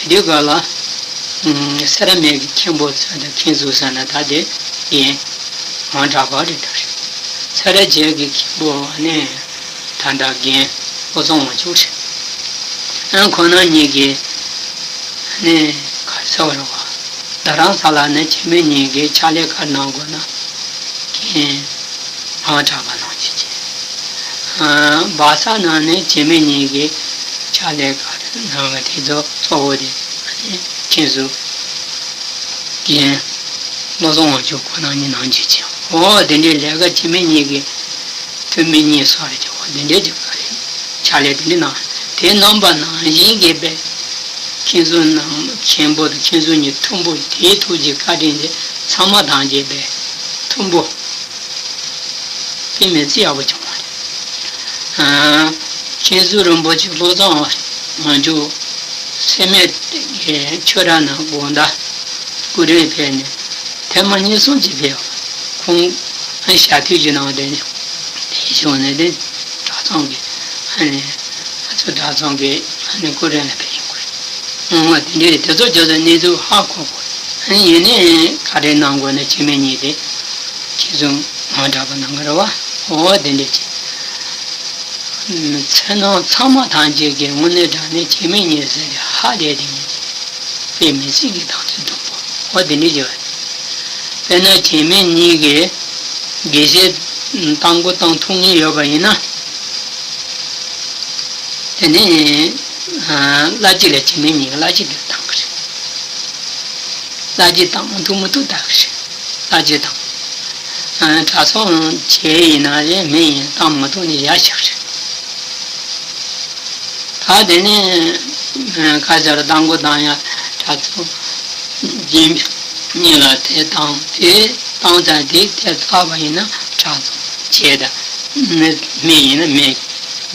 དེ་དུས་ག་ལ་སེ་ར་སྨད་ཀྱི་མཁན་པོ་ཚོ་དང་མཁན་ཟུར་ཟེར་ན་ད་དེ་ཡིན་ངང་དྲག་པ་རེད་ད་རེད། སེ་ར་བྱེས་ཀྱི་མཁན་པོ་ཨ་ནི། ད་ལྟ་རྒན་བློ་བཟང་དབང་ཕྱུག་རེད། ཨ་ཁོང་རྣམ་གཉིས་ཀྱིས་ནི་ག་རེ་ཟེར་བ་རེད་བ། རྡ་རམ་ས་ལ་ནས་བྱེད་མེད་གཉིས་ཀྱིས་ཕྱག་ལས་ག་རེ་གནང་དགོས་ན་རྒན་ཨ་དྲག་པ་གནང་བྱེད་ཀྱི། ཨ་སྦག་ས་ནང་ནས་བྱེད་མེད་གཉིས་ཀྱིས་ཕྱག་ལས་ག་རེ་གནང་བ་དེ་ཚོ་གཙོ་བོ་དེ་ཨ་ནི་མཁན་ཟུར་རྒན་ བློ་བཟང་དབང་ཕྱུག་ཁོ་རང་གཉིས་ནང་བཞིན་བྱས། འོ་དེ་འདྲའི་ལས་ཀ་བྱེད་མི་གཉིས་ཀྱིས་ཐུ་མི་གཉིས་སོགས་རེ་བྱས། འོ་དེ་འདྲའི་གྱི་ཕྱག་ལས་དེ་འདྲ་གནང་། དེ་གནང་པ་ནང་བཞིན་གྱི་པའི་མཁན་ཟུར་རྣམས་ཆེན་པོ་དང་མཁན་ཟུར་གཉིས་མཐུན་པོ། དེའི་ཐུགས་ཀྱི་བཀའ་དྲིན་དེ་ཚང་མ་དང་བཅས་པའི་མཐུན་པོ། དཔེ་མི་སྲིད་ཡག་པོ་བྱུང་བ་རེད། ཨ། མཁན་ཟུར་རིན་པོ་ཆེ་བློ་བཟང་དབང་ཕྱུག་སེམས་མེད་ཀྱི་ཆོས་ར་ན་དགོང་དག་སྐུ་མགྲོན་ཕེབས་ནས་ཐེངས་མ་གཉིས་གསུམ་ཅིག་ཕེབས། ཁོང་ཞག་དུས་ཀྱི་ནང་དེ་དེ་བྱུང་ནས་དེ་གྲྭ་ཚང་གི་ཨ་ནི་ང་ཚོ་གྲྭ་ཚང་གི་ཨ་ནི་སྐུ་མགྲོན་ལ་ཕེབས་ཡོང་གི་རེད། ཨང་། དེ་འདྲའི་དེ་ཚོ་ཁྱོད་ཚོ་གནས་ཚུལ་ཧ་གོ་དགོས། ཨ་ནི་ཡིན་ནའི་ག་རེ་གནང་དགོས་ན་བྱེད་མི་གཉིས་དེ་ཁྱེད་ཚོ་ངོ་དྲག་པོ་གནང་གི་རེད་བ། འོ་དེ་འདྲ་བྱས། མཚན་ནང་ཚང་མ་ཐམས་ཅད་ཀྱིས་དངོས་གནས་དྲང་གནས་བྱེད་མི་གཉིས་ཟེར་ཏེ་ཧ་ལས་དེ་ངས་དཔེ་མི་སྲིད་ཀྱི་དང་དུ་སྒྲུབ་པོ། འོ་དེ་འདྲ་བྱས་པ། དཔེར་ན་བྱེད་མི་གཉིས་ཀྱིས་དགེ་བཤེས་བཏང་དགོས་བཏང་ཐུབ་ངེས་ཡོད་པ་ཡིན་ན། དེ་ནི་གླ་གཅིག་ལ་བྱེད་མི་གཉིས་ཀྱིས་གླ་གཅིག་དེ་བཏང་གི་རེད། གླ་གཅིག་བཏང་མ་ཐུབ་མ་ཐུབ་ལྟ་གི་རེད། གླ་གཅིག་བཏང་། གྲྭ་ཚང་བྱས་ཡིན་ན་རེད། མེད་ཡིན་བཏང་མ་ཐུབ་ནི་ཡ་ཤག་རེད། ད་དེ་ནས་ཁ་ཆར་བཏང་དགོས་བཏང་ཡ་གྲྭ་ཚང་རྗེས་གཉིས་ལ་དེ་བཏང་། དེ་བཏང་ཚར་དེ་དེ་ཚར་བ་ཡིན་ན་གྲྭ་ཚང་བྱས། ད་མེད་ཡིན་ན་མེད་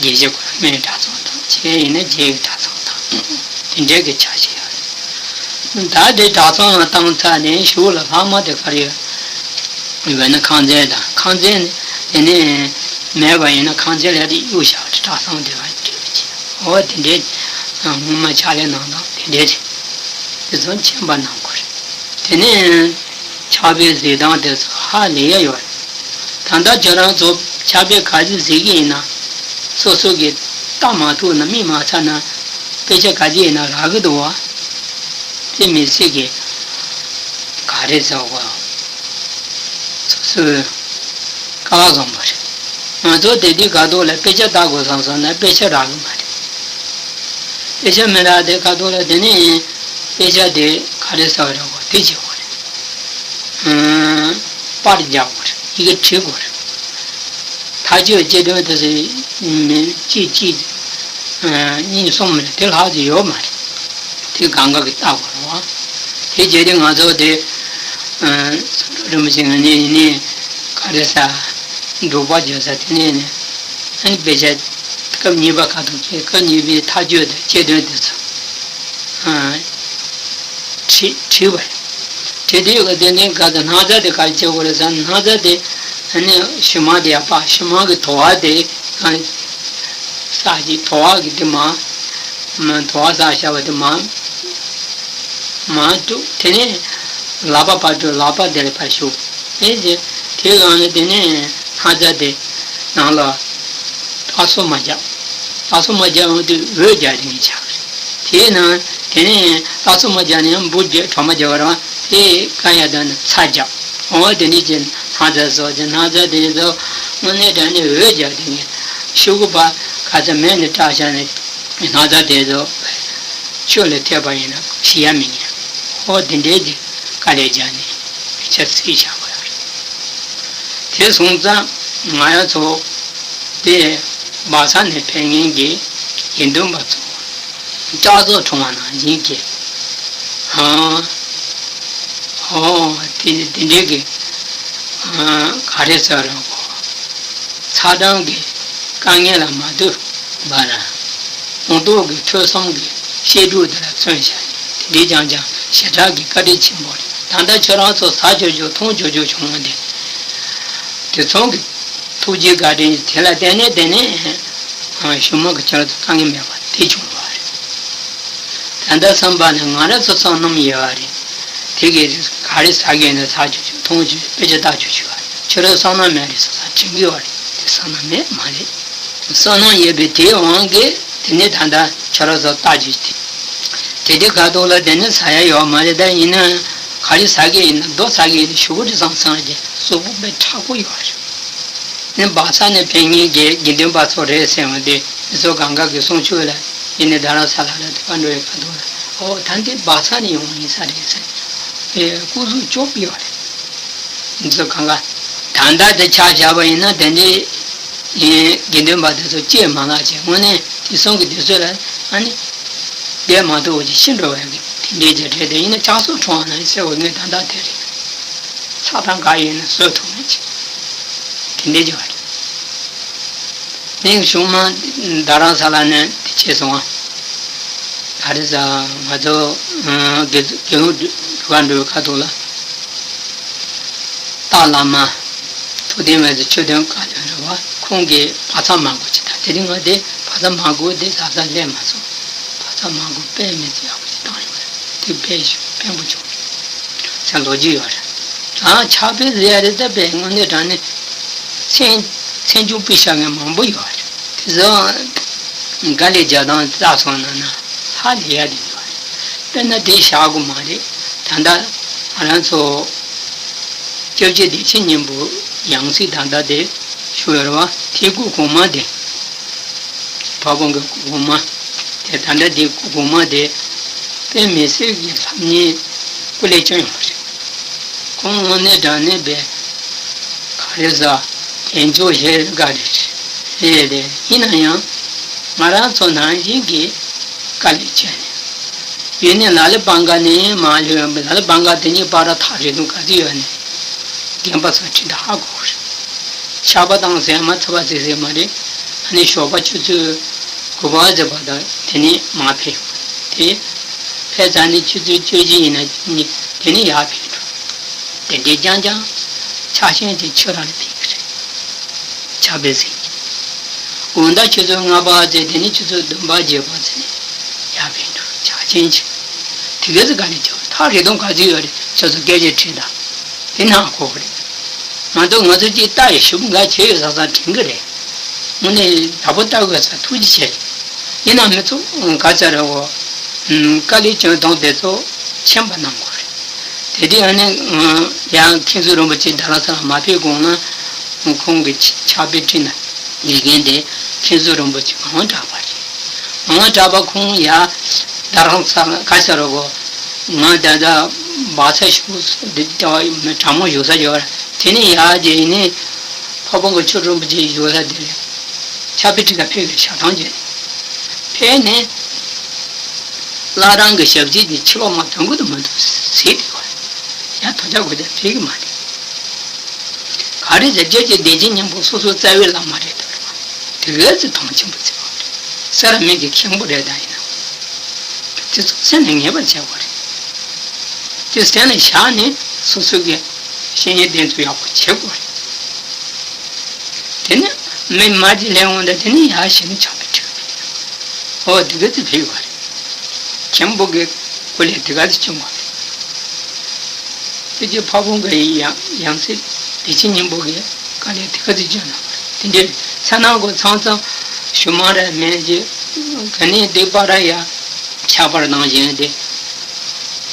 དགེ་བཤེས་ཁོ་རང་མེད་གྲྭ་ཚང་བཏང་། བྱས་ཡིན་ན་བྱས་ཀྱི་གྲྭ་ཚང་བཏང་། དེ་འདྲའི་གི་ཆ་ཞིག་ཡོད་རེད། ད་དེ་གྲྭ་ཚང་ལ་བཏང་ཚར་ནས་གཞུག་ལ་ལྷག་མ་དེ་ག་རེ་ཡོད་པ་ན་ཁང་ཚན་དང་། ཁང་ཚན་དེ་ནས་མེད་པ་ཡིན་ན་ཁང་ཚན་ལ་དེ་གཡུག་བཞག་གྲྭ་ཚང་དེ་བ་སྤྲད་པ་བྱས། འོ་དེ་འདྲའི་སྔོན་མ་ཕྱག་ལས་གནང་སྟངས་དེ་འདྲའི་རེད། དེ་ཚོ་མཁྱེན་པ་གནང་དགོས་རེད། དེ་ནས་ཕྱག་དཔེ་གཟིགས་སྟངས་དེ་ཚོ་ཧ་ལས་ཡ་ཡོད་རེད། ད་ལྟ་ཁྱོད་རང་ཚོ་ཕྱག་དཔེ་ག་ཚོད་གཟིགས་ཀྱི་ཡིན་ན། སོ་སོ་གིས་ལྟ་མ་ཐུབ་ན་མིག་མ་ཚ་ན་དཔེ་ཆ་ག་ཚོད་ཡིན་ན་རག་གི་འདུག་བ། དེ་མི་སྲིད་ཀྱི་ག་རེ་ཟེར་བ། སོ་སོའི་དཀའ་ལས་བཟང་པོ་རེད། ང་ཚོ་དེ་དུས་སྐབས་ཐོག་ལ་དཔེ་ཆ་ལྟ་དགོས་བསམ་སོང་ན་དཔེ་ཆ་རག་གི་མ་རེད། དཔེ་ཆ་མི་རག་དུས་སྐབས་ཐོག་ལ་དེ་ནས་དཔེ་ཆ་དེ་ག་རེ་ཟེར་བ་རེད་གོ། དེ་བྱེད་དགོས་རེད། ཨང་། པར་རྒྱག་དགོས་རེད། ཡི་གེ་བྲིས་དགོས་རེད། མཐའ་དཔྱོད་དཔྱད་དོན་དེ་ཚོ་མི་གཅིག་གཅིག་ཨང་། གཉིས་གསུམ་རེད། དེ་ལྷག་ཙམ་ཡོད་མ་རེད། དེ་གང་ག་གི་ལྟ་དགོས་རེད་བ། དེ་བྱས་ཏེ་ང་ཚོ་དེ་ཨང་། རིན་པོ་ཆེ་ང་ནས་ཡིན་ནས་ག་རེ་ཟ། འབྲུག་པ་བརྗོད་ས་དེ་ནས་ནས་ཨ་ནི་དཔེ་ཆ་སྐབས་གཉིས་པ་ཁ་ཐུག་བྱས། སྐབས་གཉིས་པའི་མཐའ་དཔྱོད་དང་དཔྱད་དོན་དེ་ཚོ་ཨང་། བྲིས་བྲིས་པ་རེད། བྲིས་དུས་ཀ་དེ་ནས་ག་ཚོད་སྣག་ཚ་དེ་ག་རེ་བྱེད་དགོས་རེད་ཟེར་ན། སྣག་ཚ་དེ་ཨ་ནི་ཞུ་མ་དེ་ཡར་སྤར། ཞུ་མ་གི་དོ་བ་དེ་ཨ་ནི་ས་གཅིག་དོ་བ་གི་དེ་མར་མ་དོ་བ་ས་བཞག་པ་དེ་མར་མར་བཅུག་དེ་ནས་ལག་པ་ཕར་བཅུག་ལག་པ་དེ་ལ་ཕར་གཞུ། དེ་རྗེས་དེའི་སྒང་ནས་དེ་ནས་སྣག་ཚ་དེ་ནང་ལ་ལྟག་སོ་མ་རྒྱག་ལྟག་སོ་མ་རྒྱག་ཡོང་དུས་འོད་རྒྱག་དེ་ངས་ཆགས་རེད། དེའི་ནང་དེ་ནས་ལྟག་སོ་མ་རྒྱག་ནས་ཡང་འབུ་རྒྱག་གྲོག་མ་རྒྱག་པ་རེད་བ། དེ་ག་ཡ་དང་ནི་ཚ་རྒྱག་འོ་དེ་འདྲ་བྱས་སྣག་ཚ་བཟོ་དེ། སྣག་ཚ་དེ་ཚོ་དངོས་གནས་དྲང་གནས་འོད་རྒྱག་དེ་ངས་ཤོག་གུ་ཕར་ག་ཚོད་མེད་ནས་བཀྲ་བཞག་ནས་སྣག་ཚ་དེ་ཚོ་ཆུ་ལ་ཐེབས་པ་ཡིན་ན་ཞི་ཡ་མི་ཉན། འོ་དེ་འདྲའི་གི་དཀའ་ལས་རྒྱག་ནས་དཔེ་ཆ་བརྩིས་བཞག་པ་རེད། དེ་སོང་ཙང་ང་རང་ཚོ་དེ་སྦག་ས་ནས་ཕེབས་མཁན་གྱི་དགེ་འདུན་པ་ཚོ་ལྕགས་ཟོག་འཁྲུངས་པ་ནང་བཞིན་གྱི། ཨང་། ཨོ། དེ་དེ་འདྲའི་གི། ཨང་། ག་རེ་ཟེར་རོ། ཚ་གྲང་གི་དཀའ་ངལ་ལ་མ་ལྟོས་པར། ཁོང་ཏོག་གི་ཐོས་བསམ་གྱི་བཤད་སྒྲུབ་དེ་ལ་བརྩོན་བྱས་ནས་དེ་འདྲའི་རྐྱང་རྐྱང་ཞེ་དྲག་གི་བཀའ་དྲིན་ཆེན་པོ་རེད། ད་ལྟ་ཁྱོད་རང་ཚོ་ཟ་ཆོག་ཆོག་འཐུང་ཆོག་ཆོག་བྱུང་བ་འདི། དེ་ཚོ་གི་ཐུགས་རྗེ་བཀའ་དྲིན་དེ་ལ་བརྟེན་ནས་བརྟེན་ནས་ཞུ་མ་གི་ཁྱོད་རང་ཚོ་དཀའ་ངལ་མེད་པ་དེ་བྱུང་བ་རེད། ད་ལྟ་བསམ་པ་ནི་ང་རང་ཚོ་བསོད་ནམས་ཡོད་པ་རེད། དེ་གི་ག་རེ་ཟ་གི་ཡིན་ན་ཟ་ཆོག་ཆོག་འཐུང་ཆོག་ཆོག་དཔེ་ཆ་ལྟ་ཆོག་ཆོག་པ་རེད། ཁྱོད་རང་བསོད་ནམས་མེད་རེད་བསམ་ས་དྲན་གི་ཡོད་རེད། དེ་བསོད་ནམས་མེད་མ་རེད། བསོད་ནམས་ཡོད་པའི་དེའི་དབང་གིས་དེ་ནས་ད་ལྟ་ཁྱོད་རང་ཚོ་ལྟ་རྒྱུ་དེ། དེ་དེ་ཁ་ཐོག་ལ་དེ་ནས་ཟ་ཡ་ཡོད་མ་རེད། ད་ཡིན་ན་ག་རེ་ཟ་གི་ཡིན་ན་རྡོ་ཟ་གི་ཡིན་ན་ཤོག་གུ་དེ་ཚང་ཚང་གི་གཟུགས་པོ་དཔེ་མཁྲེགས་པོ་ཡོད་རེད། ནི་སྦག་ས་ནས་ཕེབས་མཁན་གྱི་དགེ་འདུན་པ་ཚོ་རེད་ཟེར་བ་དེ་མི་ཚོ་གང་ག་གི་གསུང་ཆོས་ལ་ཡིན་ནས་རྡ་རམ་ས་ལ་ལ་དེ་ག་འགྲོ་ཡི་ཁ་ཐོག་ལ་ཨོ་ད་འདི་སྦག་ས་ནས་ཡོང་བ་ཡིན་ས་རེད་ཟེར། ཨེ་སྐུ་གཟུགས་སྐྱོ་པོ་ཡོད་རེད། འདི་ཚོ་གང་ག་ད་ལྟ་དེ་ཆ་བཞག་པ་ཡིན་ན་དེ་འདྲའི་དགེ་འདུན་པ་དེ་ཚོ་སྐྱེས་མ་ལགས་ཀྱི་དངོས་གནས་དེང་སང་གི་དུས་ཚོད་ལ་ཨ་ནི་བསྡད་མ་ཐུབ་པ་ཅིག་ཤི་འགྲོ་བའི་གི་དེ་འདྲའི་གི་རེད། དེ་ཡིན་ན་ཆགས་སོགས་འཁྲུངས་པ་ན་ཟེར་བ་ངས་ད་ལྟ་དེ་རེད། ཆགས་སྡང་ག་ཡོད་ན་བཟོད་ཐུབ་མེད་ཅིག་དེ་འདྲའི་གི་བ་རེད། ནས་གཞུང་མ་རྡ་རམ་ས་ལ་ནས་དེ་བྱས་སོང་ང་། ད་རེས་ང་ཚོ་དགེ་དགེ་སློང་སྒྲུབ་ཁང་འགྲོ་བའི་ཁ་ཐུག་ལ། སྟག་བླ་མ་ཐུབ་བསྟན་འོད་ཟེར་ཆོས་དོན་བཀའ་བློན་རེད་བ། ཁོང་གིས་བག་ཚ་མ་དགོས་ཅིག་དང་དེ་རིང་ང་དེ་བག་ཚ་མ་དགོས་དེ་ཟབ་ཟབ་སླེབས་མ་སོང་། བག་ཚ་མ་དགོས་དཔེ་མི་སྲིད་ཡག་པོ་ཅིག་བཏང་ཡོད་རེད། དེ་དཔེ་ཞིག་ཕན་པོ་བྱུང་ཟེར་ལོ་རྒྱུས་ཡོད་རེད། ད་ཕྱག་དཔེ་ཟེར་ཡ་རེད། ད་དཔེ་དངོས་གནས་དྲང་གནས་མཚན་མཚན་བྱུང་དཔེ་བཞག་མཁན་མང་པོ་ཡོད་རེད། དེ་ཚོ་དཀའ་ལས་རྒྱག་སྟངས་བལྟས་སོང་ན་ན་ཧ་ལས་ཡ་དེ་འདྲ་རེད། དཔེར་ན་དེ་བཞག་དགོས་མ་རེད། ད་ལྟ་ང་རང་ཚོ་སྐྱབས་རྗེ་བདེ་ཆེན་སྙིང་པོ་ཡང་སྲིད་ད་ལྟ་དེ་ཞུ་ཡོད་རེད་བ། དེའི་སྐུ་གོང་མ་དེ་འཕགས་པ་གི་སྐུ་གོང་མ་དེ་ད་ལྟ་དེའི་སྐུ་གོང་མ་དེ་དཔེ་མི་སྲིད་ཀྱི་ལྷ་མིའི་སྐུ་ལས་བསྐྱོན་ཡོད་པ་རེད། ཁོང་དངོས་གནས་དྲང་གནས་པའི་ག་རེ་ཟ་ལྷན་ཚོགས་ཞེ་དགའ་རེད། རེད་རེད། ཡིན་ན་ཡང་ང་རང་ཚོ་ནང་བཞིན་གྱི་དཀའ་ལས་བྱས་ནས་ཡོད་ནས་ལ་ལ་བང་ག་ནས་མ་ལྷོད་ལ་ལ་བང་ག་དེ་གཉིས་བར་ཐག་རིང་ཐུང་ག་ཚོད་ཡོད་ནས་རྒན་པ་ཚོ་ཁྲིད་ད་ཧ་གོ་རེད། ཆར་པ་དང་ཟེར་མ་ཚ་བ་ཟེར་ཟེར་མ་རེད། ཨ་ནི་ཞོགས་པ་ཆུ་ཚོད་དགུ་པ་ཟེར་བ་དང་དེ་ནས་མ་ཕེབས། དེ་ཕེབས་ཚར་ནས་ཆུ་ཚོད་བཅུ་གཅིག་ཡིན་ན་དེ་ནས་ཡར་ཕེབས་འགྲོ། དེ་འདྲའི་རྐྱང་རྐྱང་ཆགས་ཞེན་དེ་ཁྱོད་རང་ལ་ཕེབས་ཀྱི་རེད། ཆགས་པའི་ཟིན་གྱི་དགོང་དག་ཆུ་ཚོད་ལྔ་པ་ཚེ་དེ་ནས་ཆུ་ཚོད་བདུན་པ་བརྒྱད་པ་ཚེ་ནས་ཡར་ཕེབས་འགྲོ་ཆགས་ཞེན་ཆེ། དེ་ག་ཚོད་ག་ནས་ཆགས་ཐག་རིང་ཐུང་ག་ཚོད་ཡོད་རེད། ཁྱོད་ཚོ་སྐད་ཆ་དྲིས་དང་དེ་ནང་གོ་གི་རེད། ང་ཚོ་ང་ཚོ་གཅིག་ལྟ་ཡི་ཞུ་འགའ་བྱེད་ཡོད་ས་ས་དྲན་གི་རེད། དངོས་གནས་ཡག་པོ་ལྟ་དགོས་ས་ཐུགས་རྗེ་ཆེ། ཡིན་ནའང་མི་ཚོ་ག་ཚ་རེད་འོ། དཀའ་ལས་བྱུང་སྟངས་དེ་ཚོ་མཁྱེན་པ་གནང་དགོས་རེད། དེ་དུས་ཨ་ནི་ཡང་མཁན་ཟུར་རིན་པོ་ཆེ་རྡ་རམ་ས་ལ་མ་ཕེབས་གོང་ལ་ཁོང་གི་ཕྱག་དཔེ་བྲིས་ན་ཡི་གེ་འདི་མཁན་ཟུར་རིན་པོ་ཆེ་ངག་དབང་གྲགས་པ་རེད། ངག་དབང་གྲགས་པ་ཁོང་ཡ་རྡ་རམ་ས་ལ་ག་ཚ་རེད་འོ། ང་ད་ལྟ་བག་ཚ་ཞུ་འདི་ལྟ་བ་གྲང་མོ་བཞུགས་ས་ཡོད་རེད། དེ་ནས་ཡར་རྗེས་ནས་འཕགས་པ་གི་ཆོས་རིན་པོ་ཆེ་བཞུགས་ས་དེ་རེད། ཕྱག་དཔེ་ཁྲིད་ག་ཕེབས་ཀྱི་ཞག་ཐང་རྗེས་ནས་ཕེབས་ནས་བླ་བྲང་གི་ཞབས་རྗེས་ཀྱི་ཕྱི་ལོགས་མ་དོན་གོ་དུ་མ་འདུག་ཟེར་དེ་བ་ཡང་དོ་ཅག་གོ་ཅག་ཕེབས་ཀྱི་མ་རེད། ག་རེ་ཟེར་རྒྱུ་ཅིག་བདེ་ཆེན་སྙིང་པོ་སོ་སོ་རྩ་བའི་བླ་མ་རེད་དོ། དེ་ག་ཚོད་དོན་ཆེན་པོ་བརྩི་བ་རེད། ས་ར་མིག་གི་མཁན་པོ་རེད་ད་ཡིན་ན། དེ་ཚོ་སེམས་ནས་ངེས་པར་བྱ་དགོས་རེད། དེ་སེམས་ནས་བཞག་ནས་སོ་སོ་གི་བཤེས་གཉེན་བསྟེན་ཚུལ་ཡག་པོ་བྱེད་དགོས་རེད། དེ་ནས་མི་མ་ཅིག་སླེབས་འོང་ད་དེ་ནས་ཡར་ཞིག་ནས་ཆགས་པའི་ཁྲིད་པ་རེད། ཨོ་དེ་ག་ཚོད་ཕེབས་པ་རེད། མཁན་པོ་གི་སྐུ་ལས་དེ་ག་ཚོད་བྱུང་བ་རེད། དེ་རྗེས་འཕགས་པོ་གི་ཡང་ཡང་སྲིད་བདེ་ཆེན་སྙིང་པོ་གི་བཀའ་ལས་དེ་ག་ཚོད་བྱུང་ན་དེ་འདྲའི་མཚན་ནང་གོ་ཚང་ཚང་ཞུ་མ་ར་མེད་ཀྱི་ག་ནས་སྡིག་པ་ར་ཡ་ཆགས་པར་ནང་བཞིན་དེ་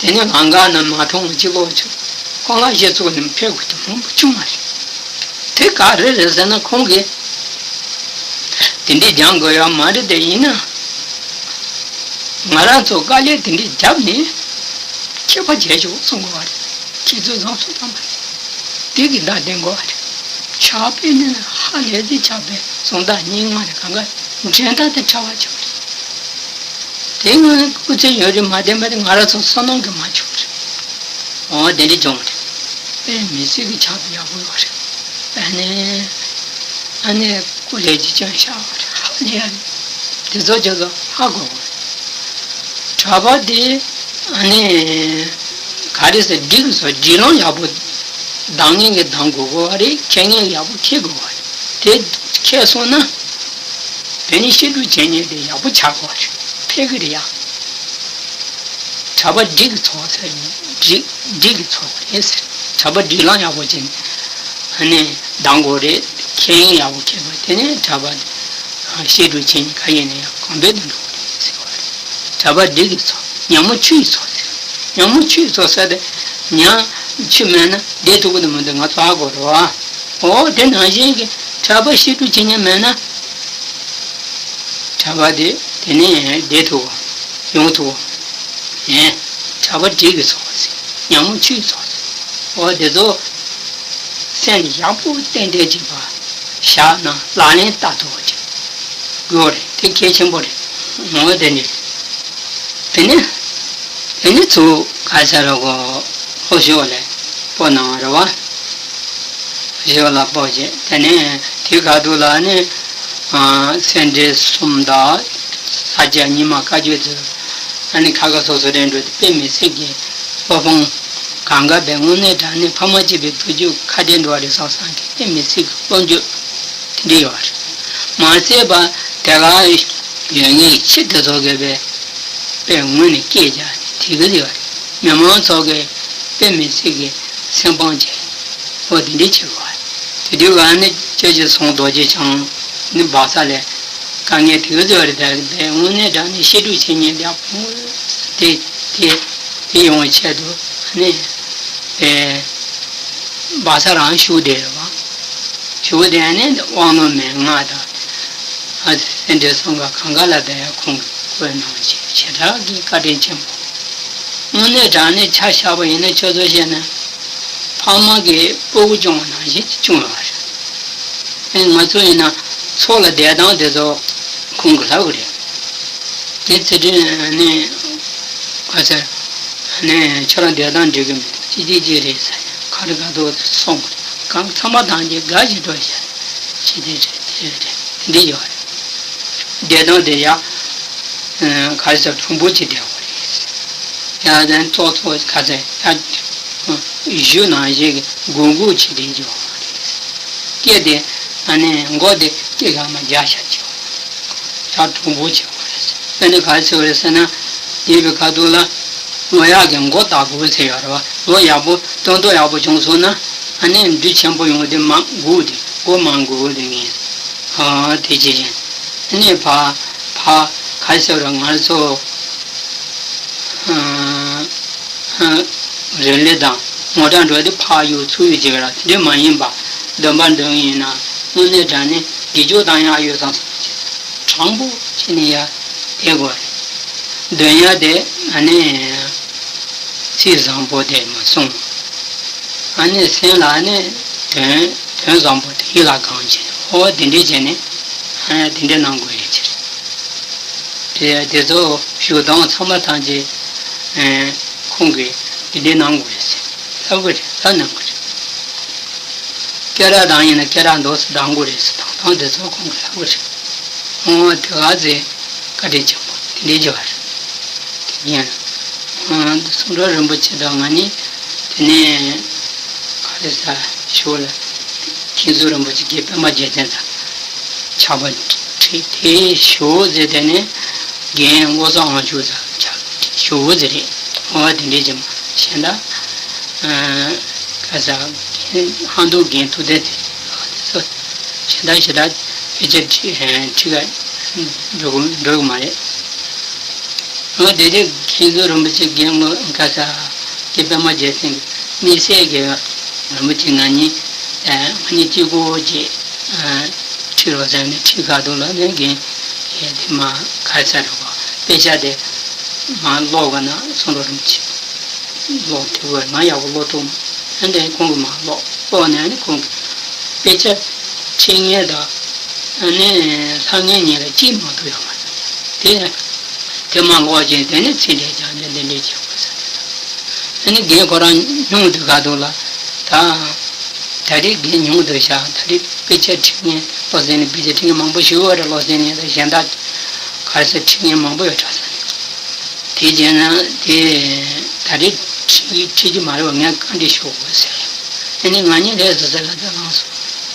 དེ་ནས་ལང་ཀ་ན་མ་མཐོང་གཅིག་ལོག་ཆུ་ཁོང་ལ་བཞེས་ཚུགས་ནས་ཕེབས་དགོས་དུས་མང་པོ་བྱུང་བ་རེད། དེ་ག་རེ་རེད་ཟེར་ན་ཁོང་གིས་དེ་འདྲའི་སྦྱང་དགོས་ཡ་མ་རེད། དེ་ཡིན་ན་ང་རང་ཚོ་དཀའ་ལས་དེ་འདྲའི་བརྒྱབ་ནས་ཁྱད་པར་བྱས་ཆོག་གསུང་དགོས་པ་རེད། ཁྱེད་ཚོས་བཟང་སོང་བཏང་པ་རེད། དེ་གི་བདག་བསྟེན་དགོས་པ་རེད། ཕྱག་དཔེ་ནི་ཧ་ལས་ཚེ་ཕྱག་དཔེ་གསུང་བདག་སྙིང་ང་རེད། གང་ག་འདྲེན་སྟངས་དེ་ཕྲ་བ་ཆགས་པ་རེད། དེ་ངོས་ནས་སྐུ་ཚེ་ཡུན་རིང་མ་བརྟན་པ་དེ་ང་རང་ཚོ་བསོད་ནམས་ཀྱིས་མ་བྱུང་བ་རེད། འོ་དེ་འདྲ་བྱུང་བ་རེད། དཔེ་མི་སྲིད་ཀྱི་ཕྱག་དཔེ་ཡག་པོ་ཡོད་རེད། ཨ་ནི་ཨ་ནི་སྐུ་ལས་ཀྱི་སྐྱོན་བཞག་པ་རེད། ཧ་ལས་ཡ་རེད། དེ་ཚོ་ཁྱོད་ཚོ་ཧ་གོ་དགོས་རེད། གྲྭ་པ་དེ་ཨ་ནི་ག་རེ་ཟེར་སྒྲིག་སོ་སྒྲིག་ལམ་ཡག་པོ་གདམ་མཁན་གྱིས་གདམ་དགོས་དགོས་པ་རེད། འཁྱེར་མཁན་གྱིས་ཡག་པོ་འཁྱེར་དགོས་པ་རེད། དེ་འཁྱེར་སོང་ན་དེ་ནི་བཤད་སྒྲུབ་བྱེད་མཁན་དེ་ཡག་པོ་ཆགས་དགོས་པ་རེད། ཕེབས་ཀྱི་རེད་ཡ། གྲྭ་པ་སྒྲིག་གི་ཚོགས་ཟེར་སྒྲིག་སྒྲིག་གི་ཚོགས་རེད་ཟེར། གྲྭ་པ་སྒྲིག་ལམ་ཡག་པོ་བྱས་ནས་ཨ་ནི་གདམ་དགོས་རེད། འཁྱེར་མཁན་ཡག་པོ་འཁྱེར་དགོས། དེ་ནས་གྲྭ་པ་བཤད་སྒྲུབ་བྱེད་མཁན་ག་ཡིན་ན་ཡང་གོང་འཕེལ་དུ་འགྲོ་གི་རེད་ཟེར་བ་རེད། གྲྭ་པ་སྒྲིག་གི་ཚོགས་ཉ་མོ་ཆུ་ཡི་ཚོགས་ཟེར། ཉ་མོ་ཆུ་ཡི་ཚོགས་ཟེར་ཏེ་ཉ་ཆུ་མེད་ན་བསྡད་ཐུབ་ཀྱི་མི་འདུག་ང་ཚོ་ཧ་གོ་རེད་བ། འོ་དེ་ནང་བཞིན་གྱི་གྲྭ་པ་བཤད་སྒྲུབ་བྱེད་མཁན་མེད་ན། གྲྭ་པ་དེ་དེ་ནས་བསྡད་ཐུབ་པ་ཡོང་ཐུབ་པ། ཨེ། གྲྭ་པ་སྒྲིག་གི་ཚོགས་ཟེར། ཉ་མོ་ཆུ་ཡི་ཚོགས་ཟེར། འོ་དེ་ཚོ་ སེམས་ལ་ཡག་པོ་ཏན་ཏན་བྱེད་པ་བཞག་ན་ལག་ལེན་ལྟ་ཐུབ་པ་ཅིག་དགོས་རེད། དེ་གལ་ཆེན་པོ་རེད། འོ་དེ་ནི། དེ་ནི། དེ་ནི་ཚུར་ག་ས་ར་གོ་ལྷོ་ཕྱོགས་ལ་སྤོ་གནང་བ་རེད་བ། ལྷོ་ཕྱོགས་ལ་སྤོ་བྱས། དེ་ནས་དེའི་ཁ་ཐུག་ལ་ནི། ཨ། སེ་འབྲས་གསུམ་དང་། ས་སྐྱ་རྙིང་མ་བཀའ་བརྒྱུད་ཚོ། ཨ་ནི་ཁ་ཁ་སོ་སོ་རེ་འགྲོ་དེ་དཔེ་མི་སྲིད་ཀྱི་སློབ་དཔོན་གང་ག་པའི་དངོས་གནས་དྲང་གནས་ཕ་མ་གཅིག་པའི་ཐུགས་རྒྱུད་ཁ་བདེ་འགྲོ་བ་རེད་བསམ་བསམ་གྱི་དཔེ་མི་སྲིད་ཀྱི་བློ་འགྱོད་དེ་འདྲ་ཡོད་རེད། མ་ཚད་པ་དེ་ག་ཡོད་ངེས་ཕྱི་དེ་ཚོ་གི་པའི་དཔེ་དངོས་ནས་སྐད་རྒྱག་དེ་གི་ཡོད་རེད། མི་མང་ཚོ་གི་དཔེ་མི་སྲིད་ཀྱི་སེམས་ཕམ་བྱས། ཨོ་དེ་འདྲ་བྱེད་དགོས། དེ་དུས་ག་ནི་སྐྱབས་རྗེ་ཟམ་གདོང་རྗེ་འཆང་ནི་སྦག་ས་ལས་དཀའ་ངལ་དེ་ག་ཚོད་རེད། ད་དེ་དངོས་གནས་དྲང་གནས་བཤད་སྒྲུབ་བྱེད་མཁན་ལེགས་པོ་དེ་དེ་དེ་ཡོང་བའི་ཆེད་དུ་ནི་དེ་སྦག་ས་རང་བཞུགས་བསྡད་རེད་བ། བཞུགས་བསྡད་ནས་དབང་ལུང་མན་ངག་དང་། ཨ། སེ་འབྲས་གསུམ་ཀ་གང་ག་ལ་དེ་ཁོང་གིས་བཀོད་གནང་བྱས་ཞེ་དྲག་གི་བཀའ་དྲིན་ཆེན་པོ། དངོས་གནས་དྲང་གནས་ཆ་བཞག་པ་ཡིན་ན་ཁྱོད་ཚོ་བཤད་ན། ཕ་མ་གིས་སྤུ་གུ་སྐྱོང་བ་ནང་བཞིན་གྱི་སྐྱོང་ཡོད་པ་རེད། ཨེ། ང་ཚོ་ཡིན་ན་ཚོགས་ལ་བསྡད་སྟངས་དེ་ཚོ་ཁོང་གིས་ལབ་གི་རེད། དེ་ཚེ་དྲན་ནས་ག་ཚོད་ནས་ཁྱོད་རང་བསྡད་སྟངས་འགྲིག་གི་མི་འདུག་ཅི་ཅི་ཅི་རེད་ཟེར། ག་རེ་ག་ཚོད་སོང་གི་རེད། གང་ཚང་མ་ཐམས་ཅད་དགའ་ཞིག་འགྲོ་ཞིག་ཅི་དེ་རེད། དེ་རེད། དེ་འདི་ཡོད་རེད། བསྡད་སྟངས་དེ་ཡ། ཨ། ག་རེ་ཟེར། གྲུང་པོ་ཅིག་བསྡད་དགོས་རེད། ཡ་དེ་ཙོག་ཙོག་ག་ཚོད་ཡ། གཞུ་ནང་བཞིན་གྱི་སྒུག་སྒུག་བྱེད་དེ་འཇོག་པ་རེད། སྐེ་དེ་ཨ་ནི་མགོ་དེ་སྐེ་སྒང་མ་རྒྱག་བཞག་ཅིག་ཡ། གྲུང་པོ་བྱེད་དགོས་རེད། ཨ་ནི་ག་རེ་ཟེར་བ་རེད་ཟེར་ན། འདས་པའི་ཁ་ཐུག་ལ་ལོ་ཡག་གི་མགོ་བཏགས་དགོས་ཟེར་ཡོད་རེད་བ། ལོ་ཡག་པོ་སྟོན་ཐོག་ཡག་པོ་བྱུང་སོང་ན། ཨ་ནི་འབྲུ་ཆེན་པོ་ཡོང་དེ་མ་སྒུག་དེ་མགོ་མ་སྒུག་དེ་ངས། ཨ། དེ་ཅི་བཞིན། ཨ་ནི་ཕ་ཕ་ག་རེ་ཟེར་བ་རེད། ང་ཚོ། ཨ། རེ་ལེ་དང་ངོ་སྤྲོད་འགྲོ་དུས་ཕར་གཡུག་ཚུར་གཡུག་བྱེད་ཀྱི་ར། དེ་འདྲ་མ་ཡིན་པ། སྡོམ་པ་འདོན་ཡིན་ན་དངོས་གནས་དྲང་གནས་དགེ་སྦྱོར་དང་ཡང་གཡུག་ཚང་ཚང་བྱེད། དྲང་པོ་བྱས་ནས་ཡ་དེ་དགོས་རེད། འདོན་ཡ་དེ་ཨ་ནི་ཚིག་བཟང་པོ་དེ་མ་གསུངས། ཨ་ནི་སེམས་ལ་ཨ་ནི་དོན་དོན་བཟང་པོ་དེ་ཡིད་ལ་གང་བྱེད། ཨོ་དེ་འདྲས་བྱས་ནས་ཨ་ནི་དེ་འདྲས་གནང་དགོས་ཡོད་ཀྱི་རེད། དེ་དེ་ཚོ་བཞུགས་སྟངས་ཚང་མ་ཐམས་ཅད་ཨེ། ཁོང་གིས་དེ་འདྲའི་གནང་དགོས་རེད་ཟེར་ལབ་དགོས་རེད། ལབ་གནང་དགོས་རེད། སྐད་གྲགས་བཏང་ཡིན་ན་སྐད་གྲགས་འདུག་སེ་བཏང་དགོས་རེད་ཟེར། བཏང་སྟངས་དེ་ཚོ་ཁོང་གིས་ལབ་དགོས་རེད། ཨོ་དེ་ག་ཚོད་བཀའ་དྲིན་ཆེན་པོ་དེ་འདྲའི་བྱས་པ་རེད། དེ་ཡིན། ཨ། གསུང་སྒྲོག་རིན་པོ་ཆེ་དང་ང་གཉིས་དེ་ནས་ག་རེ་ཟ་ཞུ་ལ། མཁན་ཟུར་རིན་པོ་ཆེ་དགེ་པད་མ་རྒྱལ་མཚན་དང་ཕྱག་པ་ཁྲིད་དེ་ཞུ་ཟེར། དེ་ནས་རྒན་བློ་བཟང་དབང་ཕྱུག་དང་ཕྱག་ཞུ་ཟེར་རེད། ཨོ་དེ་འདྲའི་ཅིག་གཞན་དག་ག་ས་ཧང་ཏོང་རྒན་ཐུབ་བསྟན་དེ་ཚོ་གཞན་དག་གཞན་དག་དཔེ་ཆ་ཁྲིད་ཁྲིད་ག་འགྲོ་གི་འགྲོ་གི་མ་རེད། ཨོ་དེ་དེ་མཁན་ཟུར་རིན་པོ་ཆེ་རྒན་བློ་ག་ས་དགེ་པད་མ་རྒྱལ་མཚན་གྱི་དམིགས་བསལ་གྱི་རིན་པོ་ཆེ་ང་གཉིས་ང་གཉིས་གཅིག་པོ་ཅིག་ཁྲིད་རོགས་ཟེར་ནས་ཁྲིད་ག་འདུག་ལབ་ནས་རྒན་གྱིས་དེ་མ་ག་ས་རེད་པ། དཔེ་ཆ་དེ་མ་ཀློག་ག་ན་གསུང་རོགས་རིན་པོ་ཆེ་ཀློག་ཐུབ་པར་ང་ཡག་པོ་ཀློག་ཐུབ་མ། ཨ་ནི་ཁོང་གིས་མ་ཀློག་ཀློག་ནས་ཨ་ནི་ཁོང་གིས་དཔེ་ཆ་ཁྲིད་མཁན་དང་ཨ་ནི་ལྷག་མཁན་གཉིས་ལ་གཅིག་མ་གཏོགས་ཡོད་མ་རེད། དེ་དེ་མ་ཀློག་ཅིང་དེ་ནས་ཚིག་འགྲེལ་རྒྱག་ནས་འདི་འདྲས་བྱེད་དགོས་ཟེར་ནས། ཨ་ནི་རྒན་ཁོ་རང་སྙུང་དུས་ག་འདུག་ལ། ད་ད་རེས་རྒན་ཉུང་དུ་བཞག་ད་རེས་དཔེ་ཆ་ཁྲིད་མཁན་བློ་གསལ་ནས་དཔེ་ཆ་ཁྲིད་མཁན་མང་པོ་ཞིག་ཡོད་རེད། བློ་གསལ་ནས་ད་གཞན་དག་ག་རེ་ཟེར་ཁྲིད་མཁན་མང་པོ་ཡོད་དྲག་ས་ནས། དེ་བྱས་ན་དེ་ད་རེས་ཁྲིད་ཁྲིད་རྒྱུ་མ་རེད་པ། ངས་བཀའ་འདྲི་ཞུ་དགོས་ཟེར། ཨ་ནི་ང་གཉིས་ལས་སོ་སོ་ལ་ད་ལངས་སོ་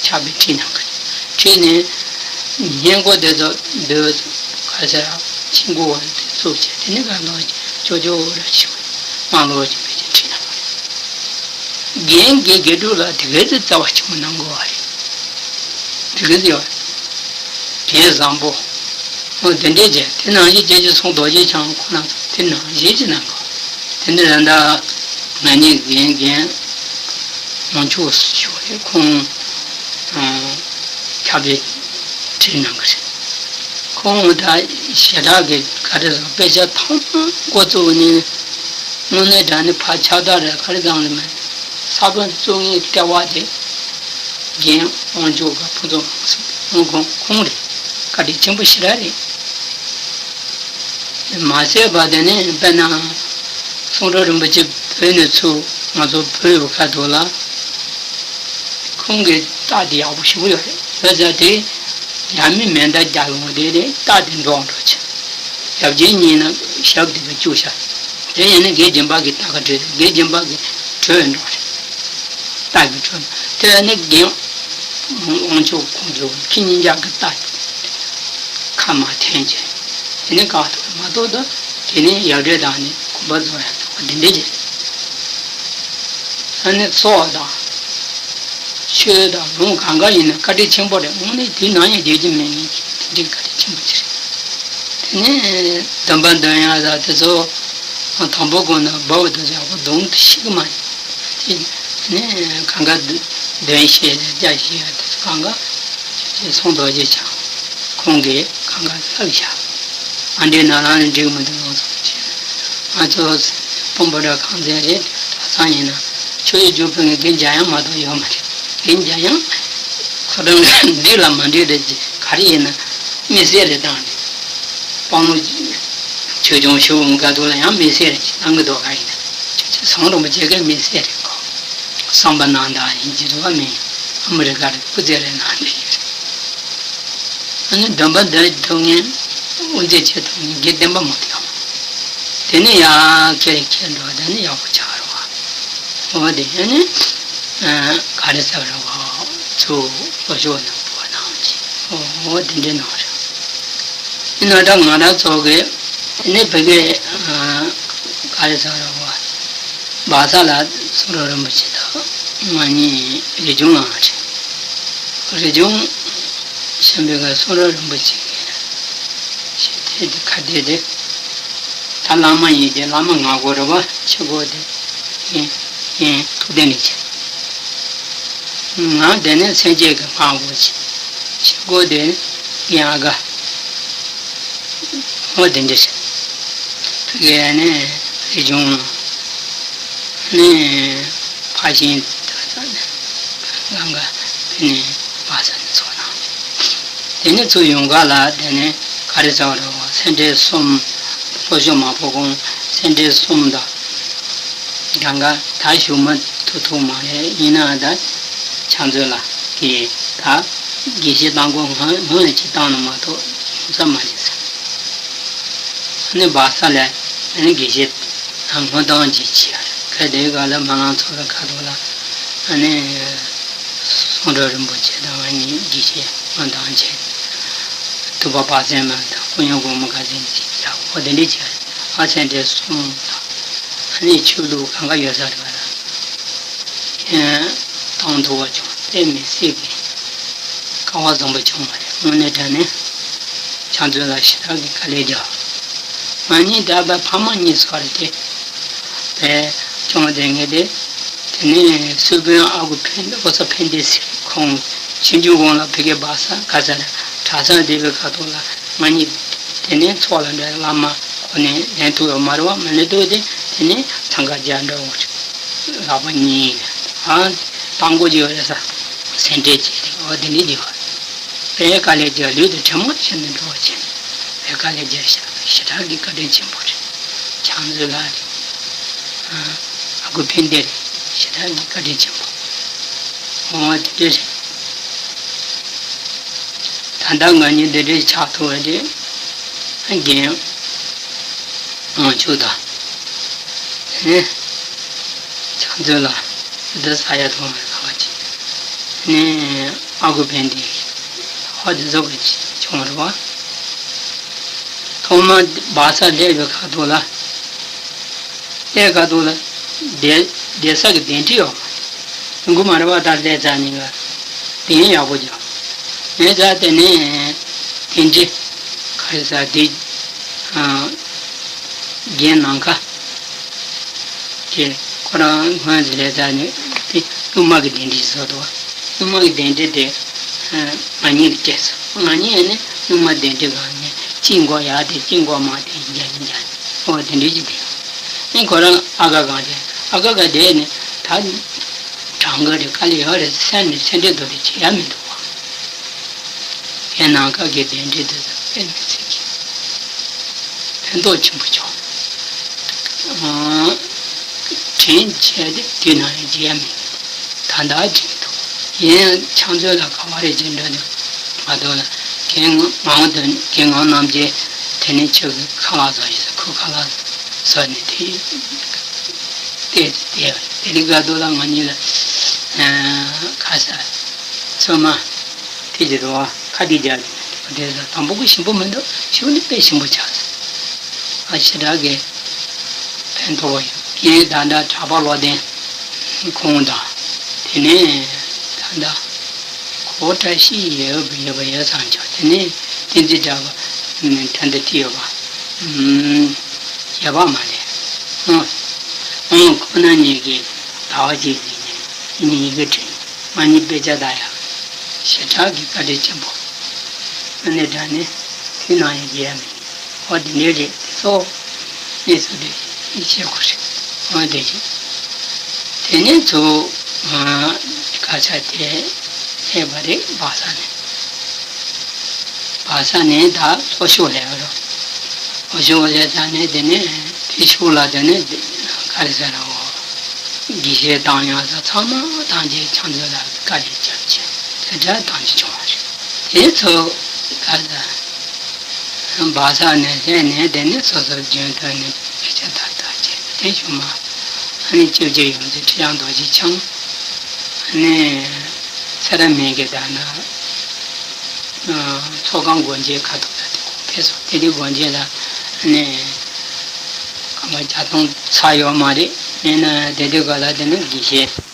ཆགས་པའི་ཁྲིད་གནང་གི་རེད། ཁྲིད་ནས་སྙན་གོ་དེ་ཚོ་འདོད་ག་ཟེར་ཆིང་གོ་བ་དེ་བཙུགས་བྱས་དེ་ནས་ག་ལོ་ཅོ་ཅོ་ར་ཞིག་མ་ལོ་ཅིག་བེད་ཀྱི་ཁྲིད་གནང་གི་རེད། རྒན་དགེ་དགེ་ཕྲུག་ལ་དེ་གའི་དེ་རྩ་བ་ཆེན་པོ་གནང་དགོས་པ་རེད། དེ་གའི་དེ་ཡོད་རྒན་བཟང་པོ། འོ་དེ་འདྲས་བྱས་དེ་ནང་བཞིན་སྐྱབས་རྗེ་ཟམ་གདོང་རྗེ་འཆང་ཁོ་རང་ཚོ་དེ་ནང་བཞིན་གྱི་གནང་དགོས། དེ་འདྲ་ར་ད་ང་གཉིས་རྒན་རྒན་ནང་ཆོས་ཞུ་བ་རེད། ཁོང་ཁྱབ་པའི་ཁྲིད་གནང་གི་རེད། ཁོང་ད་ཞེ་དྲག་གི་ག་རེ་ཟེར་དཔེ་ཆ་ཐང་མ་འགོ་བཙུགས་ནས་དངོས་གནས་དྲང་གནས་ཕར་ཁྱབ་བརྡལ་རེད། ག་རེ་ཙམ་ལ་མེད། ས་བོན་བཙུགས་མཁན་ལྟེ་བ་དེ་ རྒན་དབང་ཕྱུག་གི་ཕུན་ཚོགས་ཁོང་ཁོང་ཁོང་རེད། བཀའ་དྲིན་ཆེན་པོ་ཞེ་དྲག་རེད། མ་ཟད་པ་དེ་ནི་དཔེར་ན་གསུང་རབ་རིན་པོ་ཆེ་བོད་ནས་ཚུར་ང་ཚོ་བོད་ཡོད་ཁ་ཐུག་ལ། ཁོང་གི་རྟགས་དེ་ཡག་པོ་ཞེ་པོ་ཡོད་རེད། བོད་ཟེར་དེ་ཡ་མི་མེ་མདའ་རྒྱག་ཡོང་དེ་རེད། རྟགས་དེ་འགྲོ་འགྲོ་ཆེ། ཞབས་རྗེས་གཉིས་ན་ཞབས་དེ་ག་བཅུག་བྱ། དེ་ཡིན་ན་དགེ་རྒན་པ་གི་རྟགས་ཀ་བྲོས། དགེ་རྒན་པ་གི་བྲོས་འགྲོ་རེད། རྟགས་ཀྱི་བྲོས། དེ་ཡིན་ན་རྒན་དབང་ཕྱུག་ཁོང་ཚོ་ཁྱི་གཉིས་ཆ་གི་རྟགས་ཁ་མ་འཐེན་བྱས། དེ་ནས་ཀ་ཐོག་མ་ཐོག་ཏུ་དེ་ནས་ཡར་འདྲེ་དང་ནི་གོམ་པ་རྫོགས་ཡ་ཐོག་འདི་འདྲ་བྱས། ཨ་ནི་ཚོགས་དང་། ཆོས་དང་ལུང་གང་ག་ཡིན་ན་བཀའ་དྲིན་ཆེན་པོ་རེད། དངོས་གནས་དུས་ནམ་ཡང་བརྗེད་རྒྱུ་མེད་ངེས་ཀྱི་དེ་འདྲའི་བཀའ་དྲིན་ཆེན་པོ་ཅིག་རེད། དེ་ནས་འདོན་པ་འདོན་ཡ་ལ་དེ་ཚོ་དང་པོ་གོང་ན་བབ་དུ་ཡག་པོ་འདོན་དུ་ཤེས་ཀྱི་མ་རེད། དེ་ནས་གང་ག་འདོན་ཤེས་རྒྱ་ཤེས་ཡ་དེ་ཚོ་གང་ག་ཅེས་གསུང་རྡོ་རྗེ་འཆང་ཁོང་གིས་གང་ག་ལབ་བཞག་ཨ་འདྲའི་ནང་ལ་ནི་འགྲིག་མི་འདུག་ལོང་སོང་ཅེས། ང་ཚོ་སྤོམ་པོ་འདྲ་གང་ཚན་རེད། གྲྭ་ཚང་ཡིན་ན་ཆོས་ཡི་རྒྱུ་ཕུན་གྱི་རྒན་འཇམ་དབྱངས་མ་གཏོགས་ཡོད་མ་རེད། རྒན་འཇམ་དབྱངས་ཁོ་རང་འགྲིག་ལ་མ་འགྲིག་རེད་ཅེས་ག་རེ་ཡིན་ན་མི་སེར་རེད་བཏང་རེད། དཔང་ཆོས་སྐྱོང་ཞུ་འོང་ག་དུ་ལ་ཡང་མི་སེར་རེད་ཅེས་བཏང་གི་འདུག་ག་ཡིན་ན་ཆོས་ཆོས་སང་རོང་པ་ཇེ་གའི་མི་སེར་རེད་གོ་བསམ་པ་ནང་དག་ཡིན་གྱི་འདུག་ག་མིན་ཨ་མི་རི་ཀ་རེད་སྐུ་ཚེ་རེད་ནང་དུ་ཡོད་རེད། ཨ་ནི་འདོན་པ་འདོན་ཐུབ་མཁན་དབུ་མཛད་བྱེད་ཐུབ་མཁན་དགེ་ལྡན་པ་མང་དུ་ཡོང་། དེ་ནས་ཡར་ཁྱེར་ཁྱེར་འགྲོ་དེ་ནི་ཡག་པོ་ཆགས་རོགས། འོ་དེ་ནི་ག་རེ་ཟེར་རོགས་ཚུར་ལྷོ་ཕྱོགས་ནས་བོད་ནང་གི་འོ་དེ་འདྲའི་ནང་རེད། ཡིན་ན་ད་ང་རང་ཚོ་གི་དེ་ནི་བོད་ཀྱི་ག་རེ་ཟེར་རོགས་སྦག་ས་ལ་གསུང་རབ་རིན་པོ་ཆེ་དང་ང་གཉིས་རི་ལྗོངས་ལ་རེད། རི་ལྗོངས་ཆེན་པོའི་གསུང་རབ་རིན་པོ་ཆེ་གི་ཞེས་དེ་དེ་ཁ་བདེ་དེ། ད་བླ་མ་ཡིན་ཏེ་བླ་མ་ང་དགོས་རེད་བ་ཆེ་དགོས་དེ་ཡིན་ཡིན་ཐུགས་བདེ་ནས་བྱེད། ང་དེ་ནས་སེམས་བསྐྱེད་ཀྱི་ང་དགོས་ཆེ་ཆེ་དགོས་དེ་ཡིན་ཨ་ག་འོ་དེ་འདྲ་བྱེད། ཕ་གི་ནས་རི་ལྗོངས་ནས་ཕ་ཤིང་ད་ད་ནས་གང་ག་དེ་ནས་བག་ས་ནས་ཚོགས་གནང་། དེ་ནས་ཚུར་ཡོང་ག་ལ་དེ་ནས་ག་རེ་ཟེར་བ་རེད་བ་སེ་འབྲས་གསུམ། ལྷོ་ཕྱོགས་མ་ཕོ་གོང་སེ་འབྲས་གསུམ་དང་། གང་ག་ད་བཞུགས་མ་ཐུབ་ཐུབ་མ་རེད་ཡིན་ན་ད་ཕྱག་མཛོད་ལ་གི་ད་དགེ་བཤེས་བཏང་དགོས་ང་ང་ལ་ཅིག་བཏང་ན་མ་གཏོགས་ཡོང་ས་མ་རེད་ཟེར། ཨ་ནི་སྦག་ས་ལ་ཨ་ནི་དགེ་བཤེས་ད་ངོ་བཏང་ཅིག་བྱས་ཁ་དེའི་སྒང་ལ་མ་ལང་ཚོ་ལ་ཁ་ཐོག་ལ་ཨ་ནི། གསུང་རབ་རིན་པོ་ཆེ་དང་ང་གཉིས་དགེ་བཤེས་ང་དང་བྱས། ཐུབ་པ་དཔག་ཚད་མ་དང་ཀུན་སློང་གོང་མ་ཁ་ཚན་གཅིག་ཡག་པོ་དེ་འདྲས་བྱས། ཨ་སེ་འབྲས་གསུམ་དང་། ཨ་ནི་ཆོས་ལུགས་གང་ག་ཡོད་ས་རེད་བ་ལ། ཁྱེད་བཏང་ཐུབ་པ་བྱུང་དེ་མི་སྲིད་ཀྱི་སྐལ་བ་བཟང་པོ་བྱུང་བ་རེད། དངོས་གནས་དྲང་གནས་ཕྱག་མཛོད་ལ་ཞེ་དྲག་གི་དཀའ་ལས་རྒྱག་ང་གཉིས་ད་ལྟ་ཕ་མ་གཉིས་སུ་བ་རེད་དེ། བས་སྐྱོང་བསྡད་མཁན་དེ། དེ་ནས་སྲོལ་དཔོན་ཨ་ཁུ་ཕན་ཨོ་ས་ཕན་བདེ་ཟེར་ཁོང་ཆུང་ཆུང་གོང་ལ་ཕ་གི་སྦག་ས་ག་ས་རེད་གྲྭ་ས་བསྡད་པའི་ཁ་ཐོག་ལ་ང་གཉིས་དེ་ནས་ཚོགས་ལ་འདྲ་བླ་མ་ཁོ་ནས་ལེན་ཐུབ་ཡོད་མ་རེད་བ་མ་ལེན་ཐུབ་དེ་དེ་ནས་ཚང་ཁ་རྒྱ་འདྲ་བོ་ལག་པ་གཉིས་ཨ་བཏང་སྒོ་ཅིག་ཡོད་རེད་ས་སེ་འབྲས་ཅིག་རེད་བ་དེ་འདྲ་འདི་བ་དཔེ་དཀའ་ལས་རྒྱག་ལུས་དང་གྲིབ་མ་བྱས་ནས་འགྲོ་བ་བྱས་ནས་དཔེ་དཀའ་ལས་རྒྱག་ཞེ་དྲག་གི་བཀའ་དྲིན་ཆེན་པོ་རེད། ཕྱག་མཛོད་ལགས་རེད། ཨ་ཁུ་ཕན་བདེ་རེད་ཞེ་དྲག་གི་བཀའ་དྲིན་ཆེན་པོ། འོ་དེ་འདྲ་རེད། ད་ལྟ་ང་གཉིས་འདི་འདྲའི་ཆགས་ཐུབ་པ་དེ་རྒན་དབང་ཕྱུག་དང་། ཨེ། ཕྱག་མཛོད་ལགས་འདི་ས་ཡ་ཐོག་མར་ལ་བ་ཅིག་ནས་ཨ་ཁུ་ཕན་བདེ་ཧོ་དེ་ཚོ་གི་བྱུང་བ་རེད་བ། ཐོག་མར་སྦག་ས་སླེབས་པའི་ཁ་ཐོག་ལ། སླེབས་ཁ་ཐོག་ལ་བསྡད་བསྡད་ས་གི་གདན་ཁྲི་ཡོད་མ་རེད། ཡོང་གི་མ་རེད་བ། ད་སླེབས་ཚར་ནས་གདན་ཡག་པོ་རྒྱབ། ངས་ད་དེ་ནས་གདན་ཁྲི་ག་རེ་ཟ་དེ་རྒན་ནམ་མཁའ་དེ་ཁོ་རང་སྔོན་ལ་སླེབས་ཚར་ནས་དེ་སྔོན་མ་གི་གདན་ཁྲི་བཟོ་འདུག་སྔོན་མ་གི་གདན་ཁྲི་དེ་ང་གཉིས་ལ་སྤྲད་སོང་། ང་གཉིས་ནི་སྔོན་མ་གདན་ཁྲི་སྒང་ནས་གཅིག་མགོ་ཡར་དེ་གཅིག་མགོ་མར་དེ་རྒྱག་ནས་རྒྱག་ནས་ཨོ་དེ་འདྲ་ཅིག་དེ་ནས་ཁོ་རང་ཨ་ཁ་སྒང་དེ་ཨ་ཁ་སྒང་དེ་ནས་ད་གྲྭ་ ནང་གི་རེད། དཀའ་ལས་ཡོད་རེད། སེམས་ནས་སེམས་ཁྲལ་དོ་དེ་བྱེད་ཡ་མི་འདུག་བ། ཡང་ནང་ཁ་གི་གདན་འདྲེན་དེ་ཚོ་དཔེ་མི་སྲིད་ཀྱི་ཕན་ཐོགས་ཆེན་པོ་བྱུང་། ཨང་། དྲན་བྱས་ཏེ་དུས་ནམ་ཡང་བརྗེད་ཡ་མེད། ད་ལྟ་དྲན་ཐུབ། ཡིན་ཕྱག་མཛོད་ལ་ག་བ་རེ་བྱེད་འགྲོ་ནས་མ་གཏོགས་ལ། གན་ངང་དུ་གན་ངང་རྣམས་ཀྱིས་དེ་ནས་ཁྱོད་ཀྱི་ཁ་ལག་བཟོ་ཡིན་ཟེར། ཁོའི་ཁ་ལག་བཟོས་ནས་དེ་བལྟས་བལྟས་པ་རེད། དེ་རིང་དགའ་སྡུག་ལ་ང་གཉིས་ལ་ཁ་ས་ཚོད་མ་དེ་ཅི་རེད་བ། ཁ་དེ་རྒྱག་གི་མེད། དེ་ལ་དང་པོ་གི་ཞིམ་པོ་མི་འདུག་ཞུ་ནི་དཔེ་ཞིམ་པོ་ཆགས་སོང་། ཨ་ཞེ་དྲག་གི་ཕན་ཐོགས་པ་ཡོད། ངས་ད་ལྟ་གྲྭ་པ་བློ་ལྡན་ཁོང་དང་། དེ་ནས་ད་ལྟ་གོ་བཀྲ་ཤིས་ཡོད་པ་ཡོད་པ་ཡོད་བསམ་བྱུང་། དེ་ནས་བསྟན་འཛིན་གྲགས་པ་ཕྲན་དུ་ཁྲིད་ཡོད་པ། ཨུམ། ཞེ་པོ་མ་རེད། ཨང་། ཨང་། ཁོ་ན་གཉིས་ཀྱིས་ཟླ་བ་གཅིག་ཟིན་ནས་ཉིན་ཡི་གེ་བྲིས། ང་གཉིས་དཔེ་ཆ་ལྟ་ཡག་ཞེ་དྲག་གི་བཀའ་དྲིན་ཆེན་པོ། ཨ་ནི་དྲང་གནས་དུས་ནམ་ཡང་བརྗེད་ཡ་མེད། ཨོ་དེ་འདྲ་རེད། དེ་ཚོ་གནས་ཚུལ་དེ་ཤེས་དགོས་རེད། ཨོ་དེ་བཞིན་དེ་ནས་ཚུར་ཨ་ག་ས་དེ་སླེབས་པ་རེད། སྦག་ས་ནས། སྦག་ས་ནས་ད་ལྷོ་ཕྱོགས་སླེབས་རོགས། ལྷོ་ཕྱོགས་སླེབས་ས་ནས་དེ་ནས་དེ་ཕྱོགས་ལ་དེ་ནས་ག་རེ་ཟེར་རོ། དགེ་བཤེས་བཏང་ཡག་ས་ཚང་མ་བཏང་རྗེས་ཕྱག་མཛོད་ལ་བཀའ་ལས་བརྒྱབ་བྱས་དེ་འདྲ་བཏང་རྒྱུ་བྱུང་བ་རེད། དེ་ཚོ་ག་ལ་སྦག་ས་ནས་སླེབས་ནས་དེ་ནས་སོ་སོ་རྒྱུན་ཐོག་ནས་དཔེ་ཆ་ལྟ་ལྟ་བྱས། དེ་བཞུགས་མ་ཨ་ནི་བཅོ་བརྒྱད་ཡོངས་རྫོགས་ཁྲི་བྱང་རྡོ་རྗེ་འཆང་། ཨ་ནི་སེ་ར་སྨད་ཀྱི་ད་ལྟ་ཚོགས་ཁང་སྒོ་འབྱེད་ཁ་ཐུག་ལ་དེ་ཕེབས་སོང་། དེ་དུས་སྒོ་འབྱེད་ལ་ཨ་ནི་སྐར་མ་བརྒྱ་སྟོང་ཚར་ཡོད་མ་རེད། མིན་ན་དེ་དུས་ག་ལ་དེ་ནི་དགེ་བཤེས།